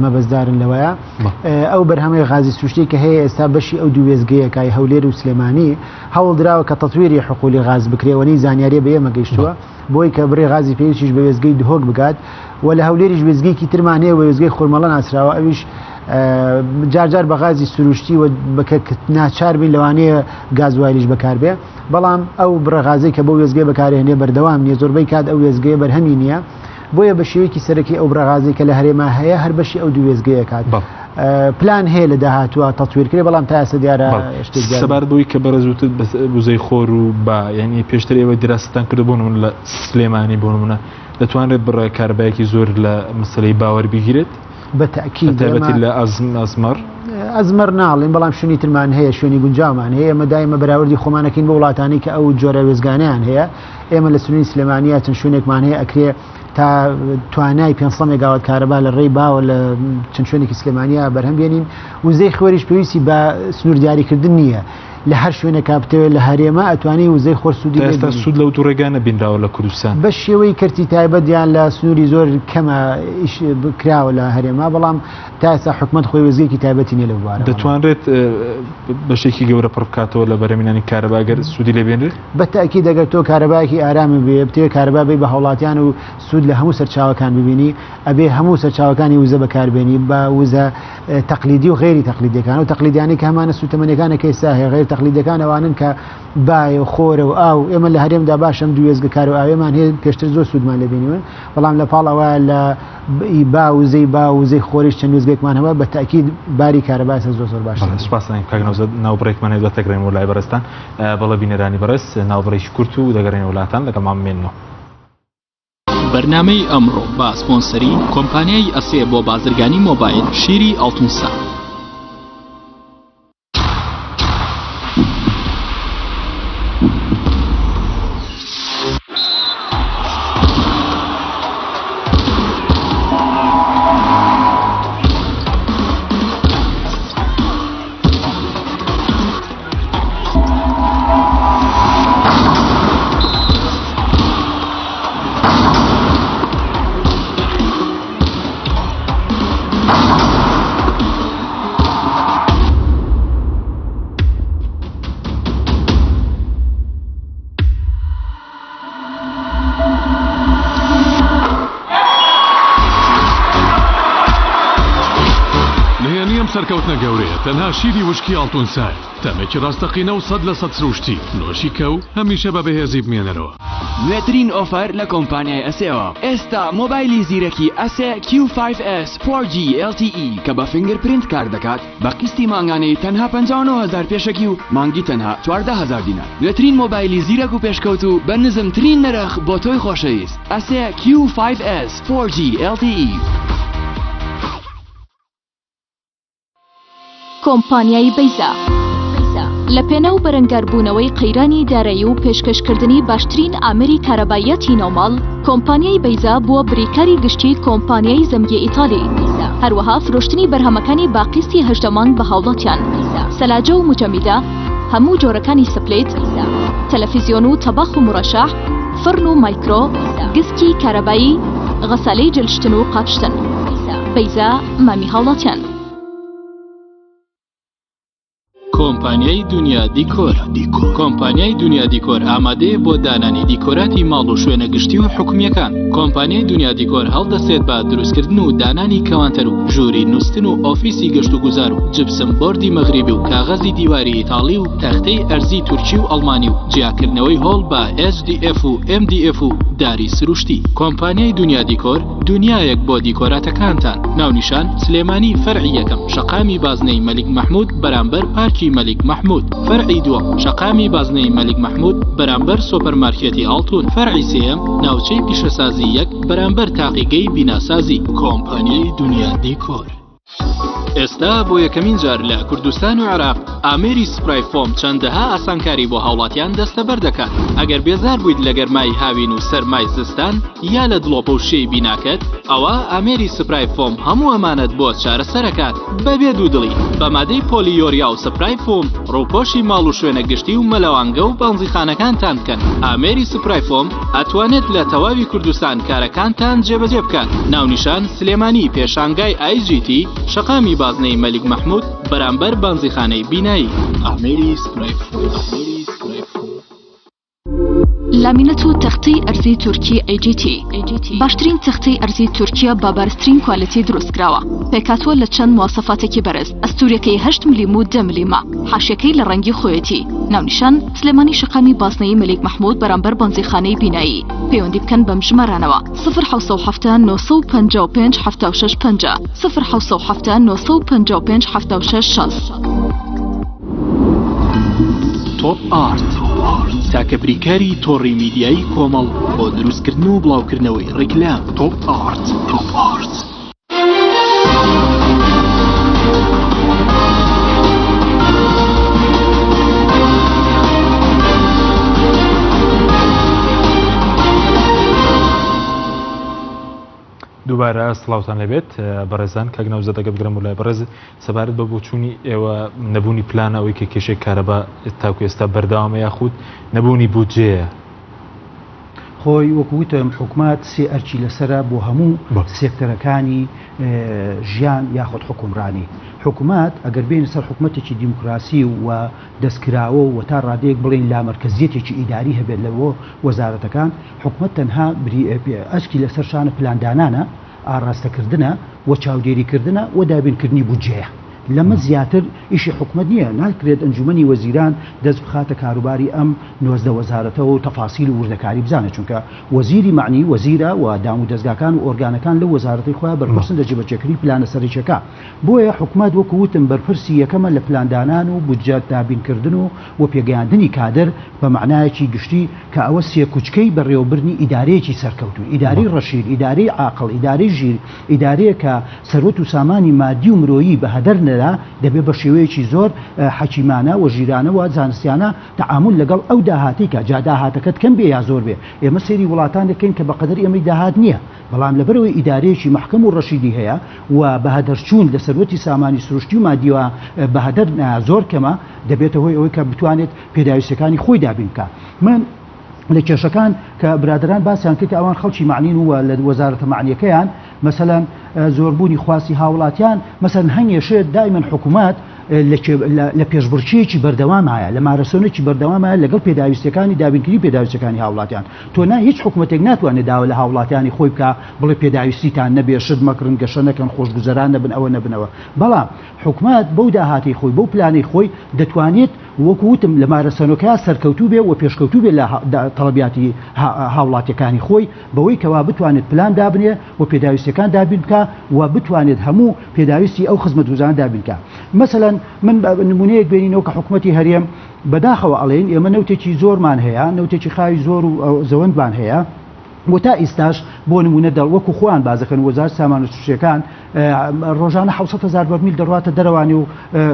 S3: مەبەستدارن لەوەیە ئەو بەرهەمەی غازی سروشتی کە هەیە ئێستا بەشی ئەو دوو وێستگەیە کای هەولێر و سلێمانی هەوڵدراوە کە تەتویری حقولی غاز بکرێ وەنی زانیاریە بە ئێمە گەیشتووە بۆی کە بڕی غازی پێویستیش بە وێستگەی دهۆک بگات و لە هەولێریش وێستگەیەکی ترمان هەیە بە وێستگەی خورمەڵە ناسراوە ئەویش جارجار بە غازی سروشتی و بەکە ناچار بین لەوانەیە گازوایلیش بەکاربێ بەڵام ئەو بڕە غازەی کە بۆ وێستگەی بەکارهێنێ بەردەوام نییە زۆربەی کات ئەو وێستگەیە بەرهەمی نییە بۆیە بە شێوەیەکی سەرەکی ئەو بڕە غازەی کە لە هەرێما هەیە هەر بەشی ئەو دوو وێستگەیە کات پلان هەیە لە داهاتووە تەتویر کرێ بەڵام تا ئێستا دیارە شتێک دیار نییە.
S1: سەبارەت بەوەی کە بەڕێز وتت بەس وزەی خۆر و با یعنی پێشتر ئێوە دراستان کردو بۆ نمونە لە سلێمانی بۆ نمونە دەتوانرێت بڕە کارەبایەکی زۆر لە مەسەلەی باوەر بگیرێت؟
S3: بە تەئکید
S1: بە تایبەتی
S3: ئێمە
S1: لە ئەزمەڕ؟
S3: ئەزمەڕ ناڵێم بەڵام شوێنی ترمان هەیە شوێنی گونجاومان هەیە ئێمە دایمە بەراوردی خۆمانەکەین بۆ وڵاتانی کە ئەو جۆرە وێستگانەیان هەیە ئێمە لە سنووری سلێمانیا چەند شوێنێکمان هەیە ئەکرێ تا توانای 500 مێگاوات کارەبا لە ڕێی باوە لە چەند شوێنێکی سلێمانیا بەرهەم بێنین وزەی خۆریش پێویستی بە سنوور دیاریکردن نییە لە هەر شوێنێکا بتەوێت لە هەرێمە ئەتوانی وزەی خۆر سوودی
S1: تا
S3: لێ
S1: ئێستا
S3: ببینی.
S1: سوود لەو دوو ڕێگا نەبینراوە لە کوردستان.
S3: بە شێوەی کەرتی تایبەت یان لە سنووری زۆر کەمە ئیش کراوە لە هەرێما بەڵام تا ئێستا حکومەت خۆی وێستگەیەکی تایبەتی نییە لەو بوارەوە.
S1: دەتوانرێت بەشێکی گەورە پڕ بکاتەوە لە بەرهەمهێنانی کارەبا گەر سوودی لێ بێنرێت؟
S3: بە تەئکید ئەگەر تۆ کارەبایەکی ئارامی بوێ بتەوێت کارەبا بەی بە هاوڵاتیان و سوود لە هەموو سەرچاوەکان ببینی ئەبێ هەموو سەرچاوەکانی وزە بەکاربێنی بە وزە تەقلیدی و غەیری تەقلیدیەکان و تەقلیدیانەی کە هەمانە سوتەمەنیەکانە کە ئێستا هەیە غەیر تەقلیدیەکان ئەوانن کە بایە و خۆرە و ئاو ئێمە لە هەرێمدا باشە ئەم دوو وێستگە کار و ئاوێمان هەیە پێشتر زۆر سوودمان لێ بینیون بەڵام لە پاڵ ئەوە لە با وزەی با وزەی خۆریش چەند وێستگەیەکمان هەبووە بە تەئکید باری کارەبا ئێستا زۆر زۆر باشتر
S1: بەڵێ سوپاس دەکەم کاک نەوزاد ناوبڕێکمان هەیە دواتر دەگەڕێینەوە لای بەڕێزتان بەڵێ بینەرانی بەڕێز ناوبڕێکی کورت و دەگەڕێینەوە لاتان لەگەڵمان بمێننەوە.
S6: بەرنامەی ئەمڕۆ بە سپۆنسەری کۆمپانیای ئەسێ بۆ بازرگانی مۆبایل شیری ئاڵتونسا.
S7: نهێنی ئەم سەرکەوتنە گەورەیە تەنها شیری وشکی ئاڵتونسایە، تامێکی ڕاستەقینە و 100% سروشتی، نۆشی کە و هەمیشە بە بەهێزی بمێنەرەوە.
S8: نوێترین ئۆفەر لە کۆمپانیای ئەسێوە، ئێستا مۆبایلی زیرەکی ئەسێ کیو فایڤ ئێس فۆر جی ئێڵ تی ئی کە بە fingerprint کار دەکات بە قیستی مانگانەی تەنها 59 هەزار پێشەکی و مانگی تەنها 14 هەزار دینار. نوێترین مۆبایلی زیرەک و پێشکەوتوو بە نزمترین نرخ بۆ تۆی خۆشەویست ئەسێ کیو فایڤ ئێس فۆر جی ئێڵ تی ئی.
S9: کۆمپانیای بەیزا لە پێناو بەرەنگاربوونەوەی قەیرانی دارایی و پێشکەشکردنی باشترین ئامێری کارەباییاتی ناوماڵ، کۆمپانیای بەیزا بووە بریکاری گشتی کۆمپانیای زەمگی ئیتالی. هەروەها فرۆشتنی بەرهەمەکانی بە قیستی 18 مانگ بە هاوڵاتیان. سەلاجە و موجەمیدە، هەموو جۆرەکانی split، تەلەفیزیۆن و تەباخ و مورەشەح، فڕن و مایکرۆ، گسکی کارەبایی، غەسالەی جلشتن و قاپشتن. بەیزا، مامی هاوڵاتیان.
S6: کۆمپانیای دونیا دیکۆر کۆمپانیای دونیا دیکۆر ئامادەیە بۆ دانانی دیکۆراتی ماڵ و شوێنە گشتی و حکومییەکان. کۆمپانیای دونیا دیکۆر هەڵدەستێت بە دروستکردن و دانانی کەوانتەر و ژووری نوستن و ئۆفیسی گەشتوگوزار و جپسم بۆردی مەغریبی و کاغەزی دیواری ئیتاڵی و تەختەی ئەرزی تورکی و ئەڵمانی و جیاکردنەوەی هۆڵ بە HDF و MDF و داری سروشتی. کۆمپانیای دونیا دیکۆر دونیایەک بۆ دیکۆراتەکانتان. ناونیشان، سلێمانی فەرعی یەکەم، شەقامی بازنەی مەلیک مەحمود بەرامبەر پارکی مەلیک مەحمود. فەرعی دووەم، شەقامی بازنەی مەلیک مەحمود بەرامبەر سۆپەرمارکێتی ئاڵتون. فەرعی سێیەم، ناوچەی پیشەسازی یەک بەرامبەر تاقیگەی بیناسازی. کۆمپانیای دونیا دیکۆر. ئێستا بۆ یەکەمین جار لە کوردستان و عێراق ئامێری spray foam چەندەها ئاسانکاری بۆ هاوڵاتیان دەستەبەر دەکات. ئەگەر بێزار بوویت لە گەرمای هاوین و سەرمای زستان یا لە دڵۆپە و شێی بیناکەت، ئەوا ئامێری spray foam هەموو ئەمانەت بۆ چارەسەرەکات بەبێ دوودڵی. بە مادەی پۆلیۆریا و spray foam ڕووپۆشی ماڵ و شوێنە گشتی و مەلەوانگە و بەنزیخانەکانتان بکەن. ئامێری spray foam ئەتوانێت لە تەواوی کوردستان کارەکانتان جێبەجێ بکات. ناونیشان، سلێمانی پێشانگای ئای جی تی، شەقامی بازنەی مەلیک مەحمود، بەرامبەر بەنزیخانەی بینایی. ئامێری spray foam.
S9: لامینەت و تەختەی ئەرزی تورکی ئەی جی تی باشترین تەختەی ئەرزی تورکیە بە بەرزترین quality دروستکراوە، پێکهاتووە لە چەند مواسەفاتێکی بەرز، ئەستوریەکەی هەشت ملیم و دە ملیمە، حاشیەکەی لە ڕەنگی خۆیەتی. ناونیشان، سلێمانی شەقامی بازنەیی مەلیک مەحمود بەرامبەر بەنزیخانەی بینایی. پەیوەندی بکەن بەم ژمارانەوە، سفر 770 955 76 50، سفر 770 955 76 60.
S6: تۆپ ئارت، تاکە بریکاری تۆڕی میدیایی کۆمەڵ بۆ دروستکردن و بڵاوکردنەوەی ڕیکلام. تۆپ ئارت. تۆپ ئارت.
S1: دووبارە سڵاوتان لەبێت بەڕێزان کاک نەوزاد ئەگەر بگرم لای بەڕێز سەبارەت بە بۆچوونی ئێوە نەبوونی پلانە ئەوەی کە کێشەی کارەبا تاکو ئێستا بەردەوامە یاخود نەبوونی بودجەیە؟
S4: خۆی وەکو وتم حکومەت سێ ئەرکی لەسەرە بۆ هەموو سێکتەرەکانی ژیان یاخود حکومڕانی. حکومەت ئەگەر بێینە سەر حکومەتێکی دیموکراسی و دەستکراوە و تا ڕادەیەک بڵێین لامەرکەزیەتێکی ئیداری هەبێت لە بۆ وەزارەتەکان، حکومەت تەنها ئەرکی لەسەر شانە پلاندانانە، ئاڕاستەکردنە و چاودێریکردنە و دابینکردنی بودجەیە. لەمە زیاتر ئیشی حکومەت نییە، ناکرێت ئەنجومەنی وەزیران دەست بخاتە کاروباری ئەم 19 وەزارەتەوە و تەفاسیل و وردەکاری بزانێت، چونکە وەزیری مەعنی وەزیرە و دامودەزگاکان و ئۆرگانەکان لەو وەزارەتەی خۆیان بەرپرسن لە جێبەجێکردنی پلانە سەرەکیەکە. بۆیە حکومەت وەکو وتم بەرپرسی یەکەمە لە پلاندانان و بودجە دابینکردن و و پێگەیاندنی کادر بە مەعنایەکی گشتی کە ئەوە سێکوچکەی بەڕێوەبردنی ئیدارەیەکی سەرکەوتوو، ئیدارەی ڕەشید، ئیدارەی عاقڵ، ئیدارەی ژیر، ئیدارەیەک کە سەروەت و سامانی مادی و مرۆیی بە هەدەر نەدا، دەبێ بە شێوەیەکی زۆر حەکیمانە و ژیرانە و زانستیانە تەعامول لەگەڵ ئەو داهاتەی کە، جا داهاتەکەت کەم بێ یا زۆر بێ، ئێمە سەیری وڵاتان دەکەین کە بە قەدەر ئێمەی داهات نییە، بەڵام لەبەرئەوەی ئیدارەیەکی مەحکەم و ڕەشیدی هەیە و بەهەدەرچوون لە سەروەتی سامانی سروشتی و مادییەوە بەهەدەر زۆر کەمە، دەبێتە هۆی ئەوەی کە بتوانێت پێداویستیەکانی خۆی دابین بکات. من لە کێشەکان کە برادەران باسیان کرد کە ئەوان خەڵکی مەعنین و لە وەزارەتە مەعنیەکەیان مەسەلەن زۆربوونی خواستی هاوڵاتیان مەسەلەن هەنگێ شێت دایمەن حکوومەت لە پێشبڕکێیەکی بەردەوامایە لە مارەسۆنێکی بەردەوامایە لەگەڵ پێداویستیەکانی دابینکردنی پێداویستیەکانی هاوڵاتیان تۆ نا هیچ حکومەتێک ناتوانێت داوا لە هاوڵاتیانی خۆی بکا بڵێ پێداویستیتان نەبێ شت مەکڕن گەشە نەکەن خۆشگوزەران نەبن ئەوە نەبنەوە بەڵام حکومەت بەو داهاتەی خۆی بەو پلانەی خۆی دەتوانێت وەکو وتم لە مارەسەنۆکەیا سەرکەوتوو بێ و پێشکەوتوو بێ لە تەڵەبیاتی هاوڵاتیەکانی خۆی بەوەی کەوا بتوانێت پلان دابنێ و پێداویستیەکان دابین بکا و بتوانێت هەموو پێداویستی ئەو خزمەتگوزارانە دابین بکا مەسەلەن من نمونەیەک بێنینەوە کە حکومەتی هەرێم بەداخەوە ئەڵێین ئێمە نەوتێکی زۆرمان هەیە نەوتێکی خاوی زۆر و زەوەندمان هەیە و تا ئیستاش بۆ نمونە دەڵ وەکو خۆیان بازەکەن وەزارەت سامانە سروشتیەکان ڕۆژانە 700 هەزار بەرمیل دەڕواتە دەرەوانی و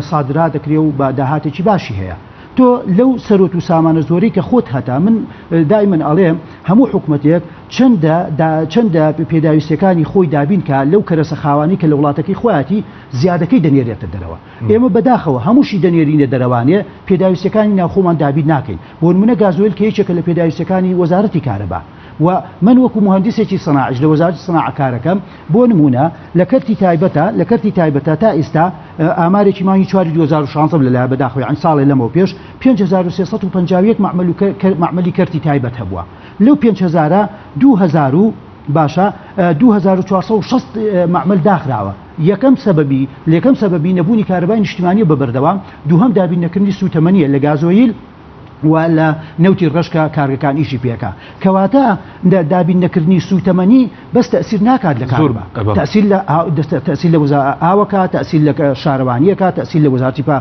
S4: سادرا دەکرێ و بە داهاتێکی باشی هەیە. تۆ لەو سەرۆت و سامانە زۆرەی کە خۆت هەتە من دائیمەن ئەڵێم هەموو حکومەتێک چەندە چەندە پێداویستیەکانی خۆی دابین کا لەو کەرەسە خاوانەی کە لە وڵاتەکەی خۆیەتی زیادەکەی دەنێرێتە دەرەوە ئێمە بەداخەوە هەمووشی دەنێرینە دەرەوانێ پێداویستیەکانی ناوخۆمان دابین ناکەین بۆ نمونە گازۆیل کە یەکێکە لە پێداویستیەکانی وەزارەتی کارەبا و من وەکو موهەندیسێکی سەناعیش لە وەزارەتی سەناعە کارەکەم بۆ نمونە لە کەرتی تایبەتە لە کەرتی تایبەتە تا ئیستا ئامارێکی مانگی چواری 2016 لەلایە بەداخەوە یانی ساڵێ لەمەو پێش 5351 مەعمەل و مەعمەلی کەرتی تایبەت هەبووە لەو پێنج هەزارە 2000 و باشە 2460 مەعمەل داخراوە یەکەم سەبەبی لەکەم سەبەبی نەبوونی کارەبای نیشتیمانیە بە بەردەوام دووهەم دابین نەکردنی سوتەمەنیە لە گازۆیل و لە نەوتی ڕەش کە کارگەکان ئیشی پێکا کەواتە دابین نەکردنی سوتەمەنی بەس تەسیر ناکات لە کارەبا تەسیر لە تەسیر لە وزا ئاوەکە تەسیر لە شارەوانیەکە تەسیر لە وەزارتی پا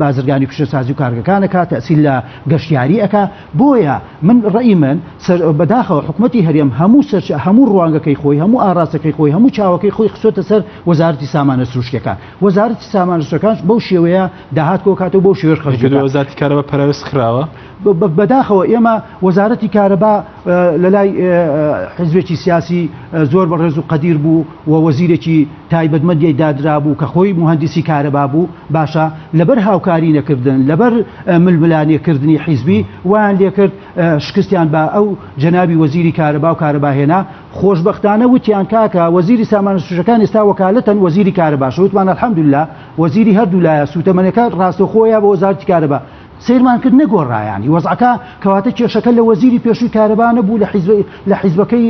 S4: بازرگانی پیشەسازی و کارگەکانەکە تەسیر لە گەشتیاری ئەکا بۆیە من ڕەئی من سەر بەداخەوە حکومەتی هەرێم هەموو سەر هەموو ڕوانگەکەی خۆی هەموو ئاراستەکەی خۆی هەموو چاوەکەی خۆی خستۆتە سەر وەزارەتی سامانە سروشتیەکان وەزارەتی سامانە سروشتیەکانش بەو شێوەیە داهات کۆکاتەوە بەو شێوەیەش خەرج دەکات.
S1: وەزارەتی کارەبا پەراوێز خراوە؟
S4: بەداخەوە ئێمە وەزارەتی کارەبا لەلای حیزبێکی سیاسی زۆر بەڕێز و قەدیر بوو و وەزیرێکی تایبەتمەندی دادرابوو کە خۆی موهەندیسی کارەبا بوو باشە لەبەر هاوکاری نەکردن لەبەر ململانێ کردنی حیزبی وایان لێکرد شکستیان بە ئەو جەنابی وەزیری کارەبا و کارەبا هێنا خۆشبەختانە وتیان کاکە وەزیری سامانە سروشتەکان ئێستا وەکالەتەن وەزیری کارەباشە وتمان الحمدللە وەزیری هەردوو لایە سوتەمەنەکە ڕاستەوخۆیە بۆ وەزارەتی کارەبا سەیرمان کرد نەگۆڕا یانی وەزعەکە کەواتە کێشەکە لە وەزیری پێشووی کارەبا نەبوو لە حیزب لە حیزبەکەی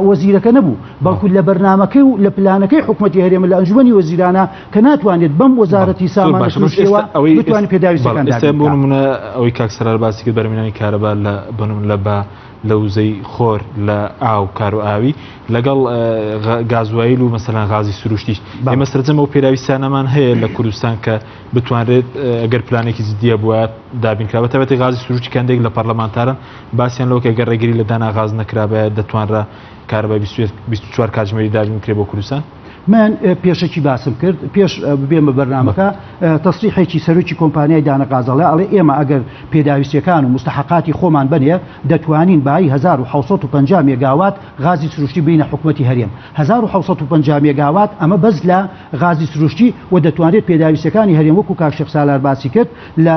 S4: وەزیرەکە نەبوو بەڵکو لە بەرنامەکەی و لە پلانەکەی حکومەتی هەرێمە لە ئەنجومەنی وەزیرانە کە ناتوانێت بەم وەزارەتی سامانە سروشتیەوە بتوانێت پێداویستیەکان دابین
S1: بکات. بۆ
S4: بکات.
S1: نمونە ئەوەی کاک سەرار باسی کرد بەرهەمهێنانی کارەبا لە بۆ نمونە لە بە لە وزەی خۆر لە ئاو کارۆئاوی لەگەڵ گازوایل و مەسەلەن غازی سروشتیش ئێمە سەرجەم ئەو پێداویستیانەمان هەیە لە کوردستان کە بتوانرێت ئەگەر پلانێکی جدیە بووە دابین کرا بەتایبەتی غازی سروشتی کەندێک لە پەرلەمانتاران باسیان لەوە کە گەر ڕێگری لە دانا غاز نەکرابایە دەتوانرا کارەبای 24 کاتژمێری دابین بکرێ بۆ کوردستان.
S4: من پێشەکی باسم کرد پێش ببێمە بەرنامەکە تەسریحێکی سەرۆکی کۆمپانیای دانە غازەڵێ ئەڵێ ئێمە ئەگەر پێداویستیەکان و مستحقاتی خۆمان بەنێ دەتوانین بایی 1750 مێگاوات غازی سروشتی بینە حکومەتی هەرێم 1750 مێگاوات ئەمە بەس لە غازی سروشتی و دەتوانرێت پێداویستیەکانی هەرێم وەکو کاک شێخ سالار باسی کرد لە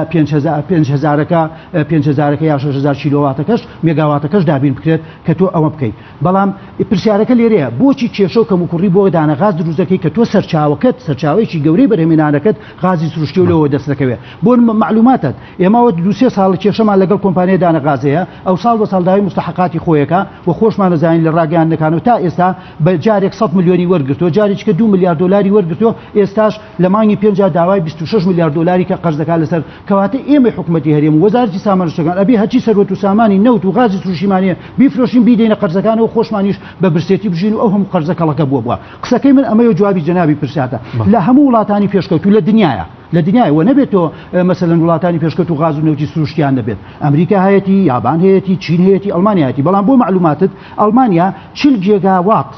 S4: پێنج هەزارەکە پێنج هەزارەکە یا 6000 کیلۆواتەکەش مێگاواتەکەش دابین بکرێت کە تۆ ئەوە بکەیت بەڵام پرسیارەکە لێرەیە بۆچی کێشە و کەموکوڕی بۆ دانە غاز دروست دەکەی کە تۆ سەرچاوەکەت سەرچاوەیەکی گەورەی بەرهەمهێنانەکەت غازی سروشتی و لەوە دەست دەکەوێت بۆ معلوماتت ئێمە وە دوو سێ ساڵ کێشەمان لەگەڵ کۆمپانیای دانە غاز هەیە ئەو ساڵ بە ساڵ داوای موستەحەقاتی خۆیەکە و خۆشمان ئەزانین لە ڕاگەیاندنەکان و تا ئێستا بە جارێک 100 ملیۆنی وەرگرتووە جارێکیکە 2 ملیار دۆلاری وەرگرتووە ئێستاش لە مانگی پێنجا داوای 26 ملیار دۆلاری کە قەرز دەکات لەسەر کەواتە ئێمەی حکومەتی هەرێم و وەزارەتی سامانە سروشتیەکان ئەبێ هەرچی سەروەت و سامانی نەوت و غازی سروشتیمان هەیە بیفرۆشین بیدەینە قەرزەکانەوە خۆشمانیش بە برسێتی بژین و ئەو هەموو قەرزە کەڵەکە بووە بووە قسەکەی من ئەمەیە جوابی جەنابی پرسیارتە لە هەموو وڵاتانی پێشکەوتوو لە دنیاە لە دنیای وە نەبێت تۆ مەسەلەن وڵاتانی پێشکەوتوو غاز و نەوتی سروشتیان نەبێت ئەمریکا هەیەتی یابان هەیەتی چین هەیەتی ئەڵمانیا هەیەتی بەڵام بۆ معلوماتت ئەڵمانیا 40 گێگاوات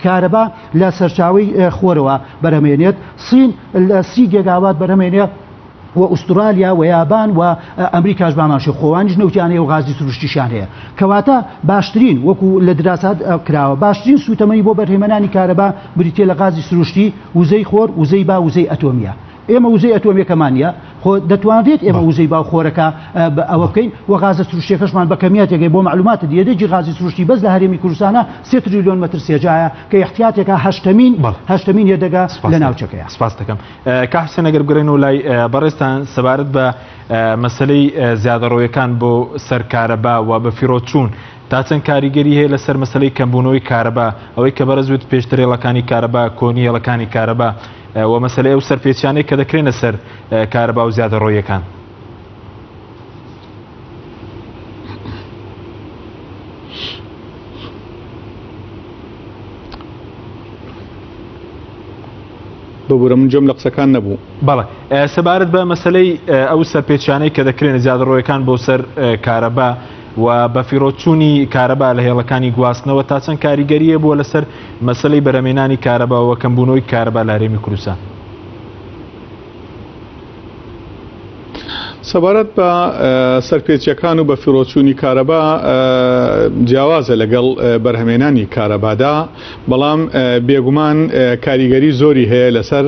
S4: کارەبا لە سەرچاوەی خۆرەوە بەرهەمێنێت سین لە سی گێگاوات بەرهەمێنێ و ئوسترالیا و یابان و ئەمریکاش بامان شێ خۆوانیش نەوتیان هەیە و غازی سروشتیشیان هەیە کەواتە باشترین وەکو لە دراسات کراوە باشترین سوتەمەنی بۆ بەرهێمەنانی کارەبا بریتە لە غازی سروشتی وزەی خۆر وزەی با وزەی ئەتۆمیە ئێمە وزەی ئەتۆمیەکەمان نیە خۆ دەتوانرێت ئێمە وزەی با و خۆرەکە ئەوە بکەین و غازە سروشتیەکەشمان بە کەمیاتێکەی بۆ معلوماتت یەدەگی غازی سروشتی بەس لە هەرێمی کوردستانە سێ تریلیۆن مەتر سێجایە کە احتیاتێکە هەشتەمین هەشتەمین یەدەگە لە ناوچەکەیە.
S1: سپاس دەکەم. کاک حوسێن ئەگەر بگەڕێینەوە لای بەڕێزتان سەبارەت بە مەسەلەی زیادەڕۆیەکان بۆ سەر کارەبا و بەفیڕۆچوون تا چەند کاریگەری هەیە لەسەر مەسەلەی کەمبوونەوەی کارەبا ئەوەی کە بەڕێز وت پێشتر هێڵەکانی کارەبا کۆنی هێڵەکانی کارەبا و مەسەلەی ئەو سەرپێچیانەی کە دەکرێنە سەر کارەبا و زیادەڕۆیەکان.
S5: ببورە من گوێم لە قسەکان نەبوو.
S1: بەڵێ سەبارەت بە مەسەلەی ئەو سەرپێچیانەی کە دەکرێن زیادەڕۆیەکان بۆ سەر کارەبا و بەفیڕۆچوونی کارەبا لە هێڵەکانی گواستنەوە تا چەند کاریگەریە بووە لەسەر مەسەلەی بەرەمێنانی کارەبا و کەمبوونەوەی کارەبا لە هەرێمی کوردستان؟
S5: سەبارەت بە سەرپێچیەکان و بەفیڕۆچوونی کارەبا جیاوازە لەگەڵ بەرهەمێنانی کارەبادا، بەڵام بێگومان کاریگەری زۆری هەیە لەسەر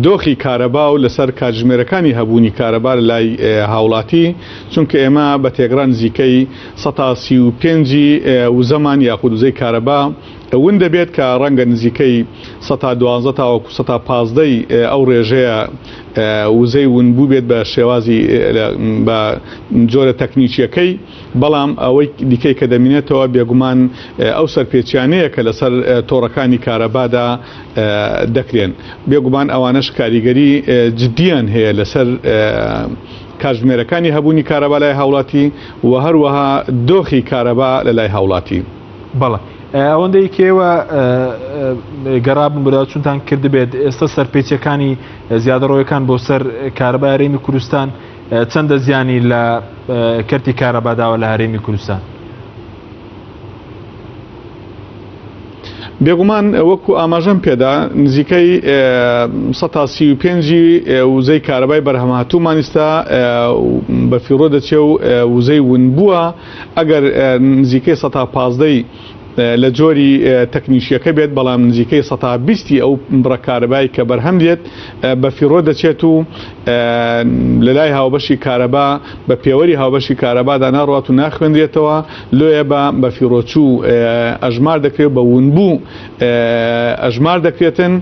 S5: دۆخی کارەبا و لەسەر کاتژمێرەکانی هەبوونی کارەبا لە لای هاوڵاتی، چونکە ئێمە بە تێکڕا نزیکەی 35% ی وزەمان یاخود وزەی کارەبا ون دەبێت کە ڕەنگە نزیکەی 12% تاوەکو 15% ی ئەو ڕێژەیە وزەی ونبوو بێت بە شێوازی بە جۆرە تەکنیکیەکەی، بەڵام ئەوەی دیکەی کە دەمینێتەوە بێگومان ئەو سەرپێچیانەیە کە لەسەر تۆڕەکانی کارەبادا دەکرێن، بێگومان ئەوانەش کاریگەری جدیان هەیە لەسەر کاتژمێرەکانی هەبوونی کارەبا لای هاوڵاتی و هەروەها دۆخی کارەبا لە لای هاوڵاتی.
S1: بەڵێ ئەوەندەی کە ئێوە گەڕابن بەدواداچوونتان کردبێت ئێستا سەرپێچیەکانی زیادەڕۆیەکان بۆ سەر کارەبای هەرێمی کوردستان چەندە زیانی لە کەرتی کارەبا داوە لە هەرێمی کوردستان؟
S5: بێگومان وەکو ئاماژەم پێدا نزیکەی 35 وزەی کارەبای بەرهەمهاتوومان ئیستا بە فیڕۆ دەچێ و وزەی ونبووە ئەگەر نزیکەی 15 لە جۆری تەکنیکیەکە بێت، بەڵام نزیکەی 20% ی ئەو بڕە کارەبای کە بەرهەم دێت بە فیڕۆ دەچێت و لە لای هاوبەشی کارەبا بە پێوەری هاوبەشی کارەبادا ناڕوات و ناخوێندرێتەوە، لۆیە بە بەفیڕۆچوو ئەژمار دەکرێت و بە ونبوو ئەژمار دەکرێتن.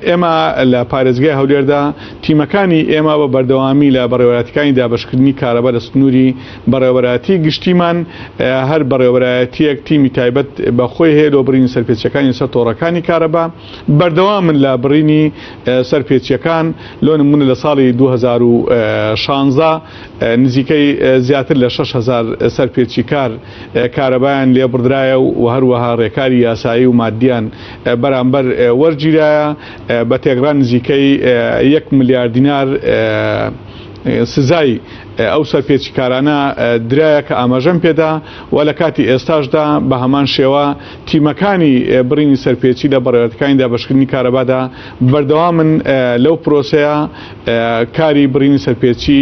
S5: ئێمە لە پارێزگای هەولێردا تیمەکانی ئێمە بە بەردەوامی لە بەڕێوەبەرایەتیەکانی دابەشکردنی کارەبا لە سنووری بەڕێوەبەرایەتی گشتیمان هەر بەڕێوەبەرایەتیەک تیمی تایبەت بە خۆی هەیە لۆ بڕینی سەرپێچیەکانی سەر تۆڕەکانی کارەبا بەردەوامن لە بڕینی سەرپێچیەکان لۆ نمونە لە ساڵی 2016 نزیکەی زیاتر لە 6000 سەرپێچیکار کارەبایان لێبڕدرایە و هەروەها ڕێکاری یاسایی و مادیان بەرامبەر وەرگیرایە بە تێکڕا نزیکەی یەک ملیار دینار سزای ئەو سەرپێچیکارانە درایە کە ئاماژەم پێدا و لە کاتی ئێستاشدا بە هەمان شێوە تیمەکانی بڕینی سەرپێچی لە بەڕێوەتەکانی دابەشکردنی کارەبادا بەردەوامن لەو پرۆسەیە کاری بڕینی سەرپێچی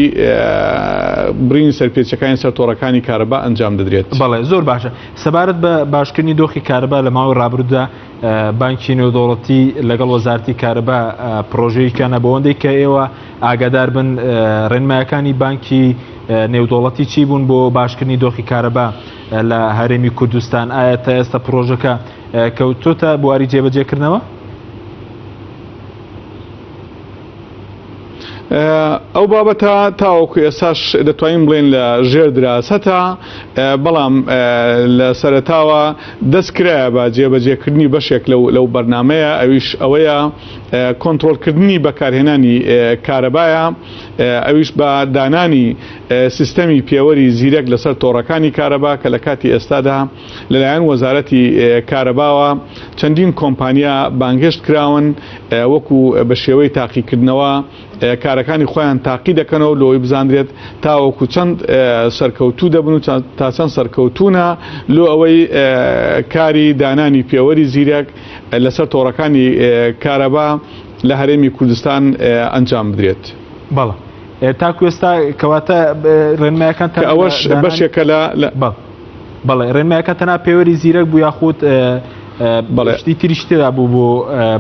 S5: بڕینی سەرپێچەکانی سەر تۆڕەکانی کارەبا ئەنجام دەدرێت.
S1: بەڵێ زۆر باشە. سەبارەت بە باشکردنی دۆخی کارەبا لە ماوەی ڕابردوودا بانکی نێودەوڵەتی لەگەڵ وەزارەتی کارەبا پرۆژەیەکیان هەبوو ئەوەندەی کە ئێوە ئاگادار بن ڕێنمایەکانی بانکی نێودەوڵەتی چی بوون بۆ باشکردنی دۆخی کارەبا لە هەرێمی کوردستان ئایا تا ئێستا پرۆژەکە کەوتۆتە بواری جێبەجێکردنەوە؟
S5: ئەو بابەتە تاوەکو ئێستاش دەتوانین بڵێن لە ژێر دراسەتە، بەڵام لە سەرەتاوە دەست کرایە بە جێبەجێکردنی بەشێک لەو بەرنامەیە، ئەویش ئەوەیە کۆنترۆڵکردنی بەکارهێنانی کارەبایە، ئەویش بە دانانی سیستەمی پێوەری زیرەک لەسەر تۆڕەکانی کارەبا کە لە کاتی ئێستادا لەلایەن وەزارەتی کارەباوە چەندین کۆمپانیا بانگهێشت کراون وەکو بە شێوەی تاقیکردنەوە کارەکانی خۆیان تاقی دەکەنەوە لۆی بزانرێت تاوەکو چەند سەرکەوتوو دەبن و تا چەند سەرکەوتوونە لۆ ئەوەی کاری دانانی پێوەری زیرەک لەسەر تۆڕەکانی کارەبا لە هەرێمی کوردستان ئەنجام بدرێت.
S1: بەڵێ تاکو ئێستا کەواتە ڕێنمایەکان
S5: کە ئەوەش بەشێکە لە
S1: بەڵێ ڕێنمایەکە تەنها پێوەری زیرەک بوو یاخود
S5: بەڵێ
S1: شتی تریش تێدا بوو بۆ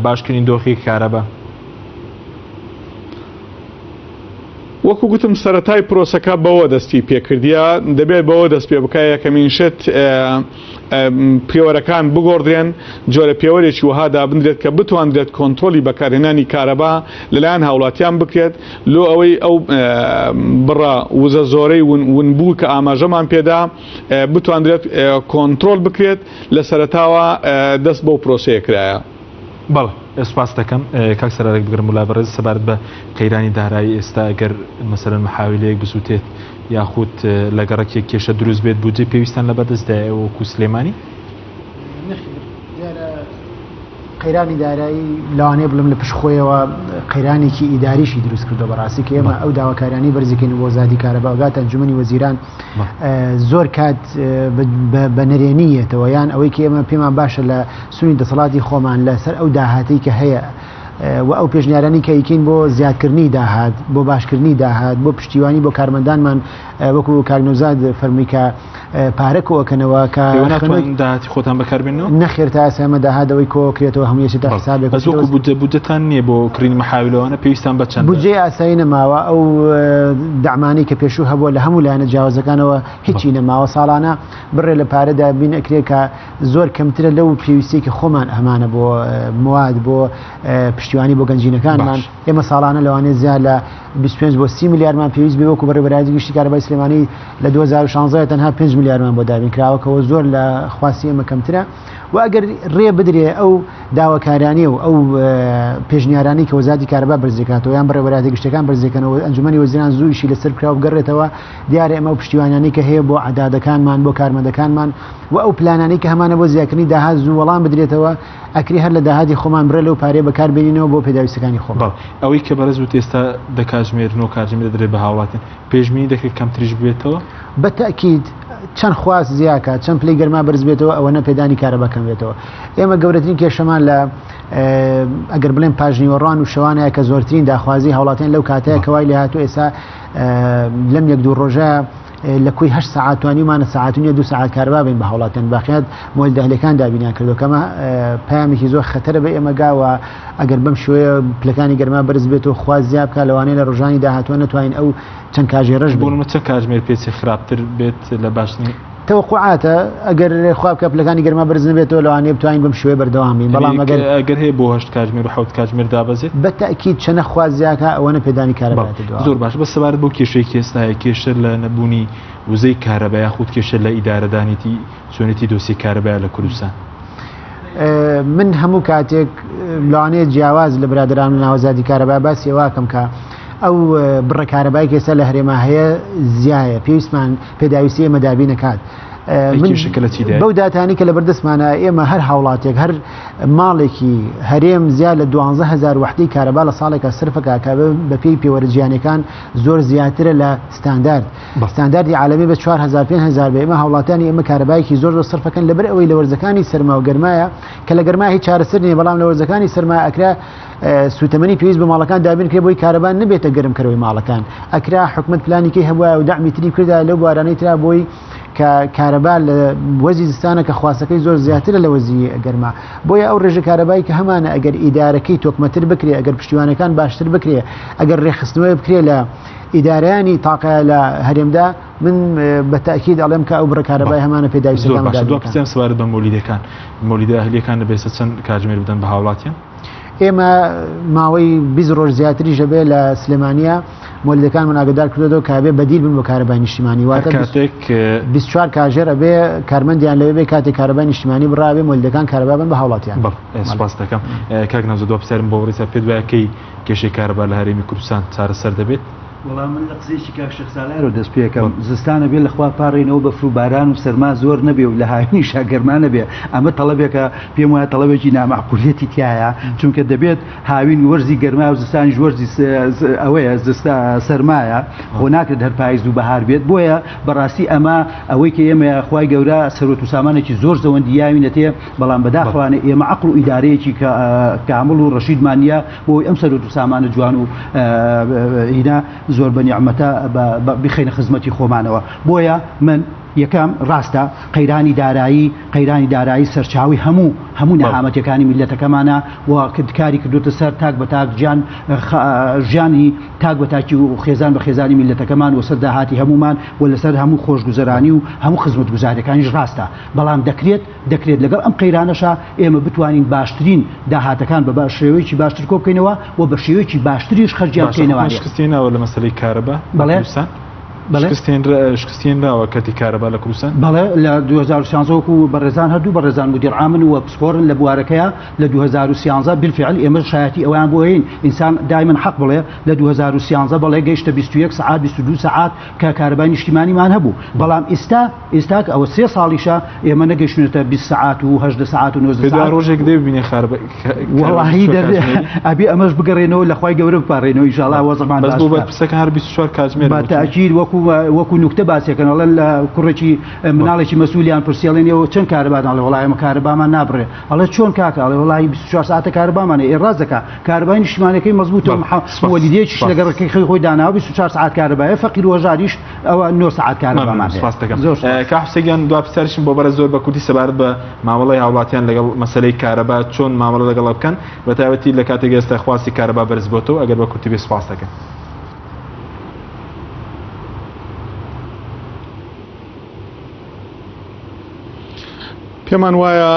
S1: باشکردنی دۆخی کارەبا؟
S5: وەکو گوتم سەرەتای پرۆسەکە بەوە دەستی پێکردە دەبێت بەوە دەست پێ بکە یەکەمین شت پێوەرەکان بگۆڕدرێن جۆرە پێوەرێکی وەها دابنرێت کە بتواندرێت کۆنترۆلی بەکارهێنانی کارەبا لەلایەن هاوڵاتیان بکرێت لۆ ئەوەی ئەو بڕە وزە زۆرەی ونبوو کە ئاماژەمان پێدا بتواندرێت کۆنترۆل بکرێت لە سەرەتاوە دەست بەو پرۆسەیە کرایە.
S1: بەڵێ سوپاست دەکەم کاک سەرارێک بگرم ولا بەڕێز سەبارەت بە قەیرانی دارایی ئێستا ئەگەر مەسەلەن محاویلەیەک بسووتێت یاخود لە گەڕەکێک کێشە دروست بێت بودجەی پێویستان لەبەردەستدایە وەکو سلێمانی؟
S3: نەخێر دیارە قەیرانی دارایی لەوانەیە بڵێم لە پشت خۆیەوە قەیرانێکی ئیداریشی دروست کردو بەڕاستی کە ئێمە ئەو داواکاریانی بەرزەکەین بۆ زادی کارەبا گاتە ئەنجومەنی وەزیران زۆر کات بە نەرێنیەتەوە یان ئەوەی کە ئێمە پێمان باشە لە سونی دەسەڵاتی خۆمان لەسەر ئەو داهاتەی کە هەیە. و ئەو پێشنیارانەی کە ئەیکەین بۆ زیادکردنی داهات، بۆ باشکردنی داهات، بۆ پشتیوانی بۆ کارمەندانمان وەکو کاک نەوزاد فەرمووی کە پارە کۆئەکەنەوە کە
S1: ئێوە ناتوانن داهاتی خۆتان بەکاربێننەوە؟
S3: نەخێر تا ئێستا ئێمە داهات ئەوەی کۆکرێتەوە هەمووی ئەچێتە حسابێک
S1: بەس وەکو بودجە بودجەتان نییە بۆ کڕینی مەحاویلەوانە پێویستان بە چەندە؟
S3: بودجەی ئاسایی نەماوە ئەو دەعمانەی کە پێشوو هەبووە لە هەموو لایەنە جیاوازەکانەوە هیچی نەماوە ساڵانە بڕێ لە پارە دابین ئەکرێ کە زۆر کەمترە لەو پێویستیەی کە خۆمان هەمانە بۆ مواد بۆ پشتیوانی بۆ گەنجینەکانمان ئێمە ساڵانە لەوانەیە زیاد لە 25 بۆ 30 ملیارمان پێویست بێ وەکو بەڕێوەبەرایەتی گشتی کارەبای سلێمانی لە 2016 تەنها 5 ملیارمان بۆ دابین کراوە کەەوە زۆر لە خواستی ئێمە کەمترە و ئەگەر ڕێ بدرێ ئەو داواکارانی و ئەو پێشنیارانی کە وەزارەتی کارەبا بەرزێکاتەوە یان بەڕێوەبەرایەتی گشتەکان بەرزێکەنەوە ئەنجومەنی وەزیران زوویشی لەسەر بکرا و بگەڕێتەوە دیارە ئێمە ئەو پشتیوانیانەی کە هەیە بۆ عەدادەکانمان بۆ کارمەندەکانمان و ئەو پلانانەی کە هەمانە بۆ زیاکردنی داهات زوو وەڵام بدرێتەوە ئەکرێ هەر لە داهاتی خۆمان بڕێ لەو پارەیە بەکار بێنینەوە بۆ پێداویستەکانی خۆمان.
S1: بەڵێ ئەوەی کە بەڕێز وت ئێستا دە کاتژمێر نۆ کاتژمێر دەدرێت بە هاوڵاتیان پێشبینی دەکرێت کەمتریش ببێتەوە؟
S3: بە تەئکید چەند خواست زیاکات چەند پلەی گەرما بەرز بێتەوە ئەوەنە پێدانی کارەبا کەم بێتەوە ئێمە گەورەترین کێشەمان لە ئەگەر بڵێم پاژنیوەڕان و شەوانەیە کە زۆرترین داخوازی هاوڵاتیان لەو کاتەیە کەوای لێهاتوو ئێستا لەم یەک دوو ڕۆژە لە کۆی هەشت سەعات توانیومانە سەعات و نیە دوو سەعات کارەبا بین بە هاوڵاتیان باقیات مۆلیدە ئەهلیەکان دابینیان کردو کەمە پەیامێکی زۆر خەتەرە بە ئێمە گاوە ئەگەر بەم شوەیە پلەکانی گەرما بەرز بێت و خواست زیاد بکات لەوانەیە لە ڕۆژانی داهاتوە نەتوانین ئەو چەند کاژێرەش
S1: بۆ نمونە چەند کاتژمێر پێچێ خراپتر بێت لە باشترین
S3: تەوەقوعاتە ئەگەر خوا بکە پلەکانی گەرما بەرز نەبێتەوە لەوانەیە بتوانین بەم شێوەیە بەردەوام بین بەڵام ئەگەر
S1: ئەگەر هەیە بۆ هەشت کاتژمێر و حەوت کاتژمێر دابەزێت
S3: بە تەئکید چەنە خوا زیاکا ئەوەنە پێدانی کارەبا
S1: بەڵێ زۆر باش بەس سەبارەت بەو کێشەی کە ئێستا هەیە کێشە لە نەبوونی وزەی کارەبا یاخود کێشە لە ئیدارەدانیتی چۆنێتی دۆسیەی کارەبایە لە کوردستان؟
S3: من هەموو کاتێک لەوانەیە جیاواز لە برادەران لە ناوەزادی کارەبا باسی ئەوە کەم کە ئەو بڕە کارەبای کە ئێستا لە هەرێما هەیە زیایە پێویستمان پێداویستی ئێمە دابین نەکات. بەو داتانی کە لە بەردەستمانە ئێمە هەر هاوڵاتێک هەر ماڵێکی هەرێم زیاد لە 12000 وحدەی کارەبا لە ساڵێکە سرفەکە کە بە پێی پێوەرە جیهانیەکان زۆر زیاترە لە ستاندارد ستانداردی عالەمی بە 4000 5000 بێ ئێمە هاوڵاتیانی ئێمە کارەبایەکی زۆر زۆر سرفەکەن لەبەر ئەوەی لە وەرزەکانی سەرما و گەرمایە کە لە گەرما هیچ چارەسەر نییە بەڵام لە وەرزەکانی سەرما ئەکرا سوتەمەنی پێویست بە ماڵەکان دابین کرێ بۆی کارەبا نەبێتە گەرمکەرەوەی ماڵەکان ئەکرا حکومت پلانیکەی هەبوایە و دەعمی تری بکردا لەو بوارانەی ترا بۆی کە کارەبا لە وەرزی زستانە کە خواستەکەی زۆر زیاترە لە وەرزی گەرما بۆیە ئەو ڕێژە کارەبای کە هەمانە ئەگەر ئیدارەکەی تۆکمەتر بکرێ ئەگەر پشتیوانەکان باشتر بکرێ ئەگەر ڕێکخستنەوەی بکرێ لە ئیدارەیانی تاقە لە هەرێمدا من بە تاکید ئەڵێم کە ئەو بڕە کارەبای هەمانە پێداویستەکان
S1: زۆر باشە دوا پرسیارم سەبارەت بە مۆلیدەکان مۆلیدە ئەهلیەکان دەبێت چەند کاتژمێر بدەن بە هاوڵاتیان؟
S3: ئێمە ماوەی 20 ڕۆژ زیاتریش دەبێت لە سلێمانیا مۆلیدەکانمان ئاگدار کردەوە کە بێ بەدیل بن بۆ کارەبای نیشتیمانی واتە
S1: کاتێک
S3: 24 کاژێر ئەبێ کارمەندیان لەوێ بێ کاتێک کارەبای نیشتیمانی بڕاوێ مۆلیدەکان کارەبا بن بە هاوڵاتیان.
S1: بەڵێ سوپاس دەکەم کاک نەوزاد دوا پرسیارم بۆ بەڕێزتان پێت وایە کەی کێشەی کارەبا لە هەرێمی کوردستان چارەسەر دەبێت؟
S4: وەڵا من لە قسەیەکی کاک شێخ سالارەوە دەست پێکەم زستانە بێ لە خوا پاڕێینەوە بەفر و باران و سەرما زۆر نەبێ و لە هاوینیشا گەرما نەبێ ئەمە تەڵەبێکە پێم وایە تەڵەبێکی نامەعقولیەتی تیایە چونکە دەبێت هاوین وەرزی گەرما و زستانیش وەرزی ئەوەیە زستا سەرمایە خۆ ناکرێت هەر پایز و بەهار بێت بۆیە بەڕاستی ئەمە ئەوەی کە ئێمە خوای گەورە سەروەت و سامانێکی زۆر زەوەندی یاوینەتێ بەڵام بەداخەوانە ئێمە عەقڵ و ئیدارەیەکی کامڵ و ڕەشیدمان نییە بۆی ئەم سەروەت و سامانە جوان و هینا زۆر بە نیعمەتە بخەینە خزمەتی خۆمانەوە بۆیە من یەکەم ڕاستە قەیرانی دارایی قەیرانی دارایی سەرچاوی هەموو هەموو نەهامەتەکانی میلەتەکەمانە و کاری کردوتە سەر تاک بە تاک گیان ژیانی تاک بە تاکی و خێزان بە خێزانی میلەتەکەمان و سەر داهاتی هەمومان و لەسەر هەموو خۆشگوزەرانی و هەموو خزمەتگوزاریەکانیش ڕاستە بەڵام دەکرێت دەکرێت لەگەڵ ئەم قەیرانەشا ئێمە بتوانین باشترین داهاتەکان بە شێوەیەکی باشتر کۆ بکەینەوە و بە شێوەیەکی باشتریش خەرجیان
S1: باشە
S4: بکەینەوە.
S1: حکومەت شکستی هێناوە لە مەسەلەی کارەبا لە
S4: بەڵێ.
S1: کوردستان؟
S4: بەڵێ.
S1: شکستی هێنراوە کەرتی کارەبا لە کوردستان؟
S4: بەڵێ لە 2013 وەکو بەڕێزان هەردوو بەڕێزان مدیر عامن و پسپۆرن لە بوارەکەیا لە 2013 بالفعل ئێمە شایەتی ئەویان بۆ هەین ئینسان دایمەن حەق بڵێ لە 2013 بەڵێ گەیشتە 21 سەعات 22 سەعات کە کارەبای نیشتیمانیمان هەبوو بەڵام ئیستا ئیستا کە ئەوە سێ ساڵیشە ئێمە نەگەیشتوینەتە 20 سەعات و 18 سەعات و 19
S1: پێدا
S4: سەعات
S1: ڕۆژێک دێ ببینێ خاربە
S4: وەڵاهی دەبێ ئەبێ ئەمەش بگەڕێنەوە لە خوای گەورە بپاڕێنەوە ئینشاڵڵا وەزعمان
S1: بەس
S4: باش
S1: بۆ
S4: بکات.
S1: بەرپرسەکان هەر 24 کاتژمێر
S4: بە
S1: بوو.
S4: تەئکید وەکو وەکو نوکتە باسیەکەن ئەڵێن لە کوڕێکی مناڵێکی مەسوولیان پرسی ئەڵێن ئێوە چەند کارەباتان ئەڵێ وەڵا ئێمە کارەبامان نابڕێ ئەڵێ چۆن کاکە ئەڵێ وەڵاهی 24 ساعتە کارەبامان هەیە ئێ ڕاست دەکا کارەبای نیشتمانەکەی مەزبووتە مولدیەکیش لە گەڕەکەی خۆی خۆی داناوە 24 ساعت کارەبایە فەقیر و هەژاریش ئەوە 9 ساعت کارەبامان هەیە.
S1: سپاس دەکەم.
S4: زۆر سپاس.
S1: کاک حوسێن گیان دوا پرسیاریشم بۆ بەڕێز زۆر بە کورتی سەبارەت بە مامەڵەی هاوڵاتیان لەگەڵ مەسەلەی کارەبا چۆن مامەڵە لەگەڵ بکەن بە تایبەتی لە کاتێک ئێستا خواستی کارەبا بەرز بۆتەوە ئەگەر بە کورتی بێ سپاس دەکەم.
S5: پێمان وایە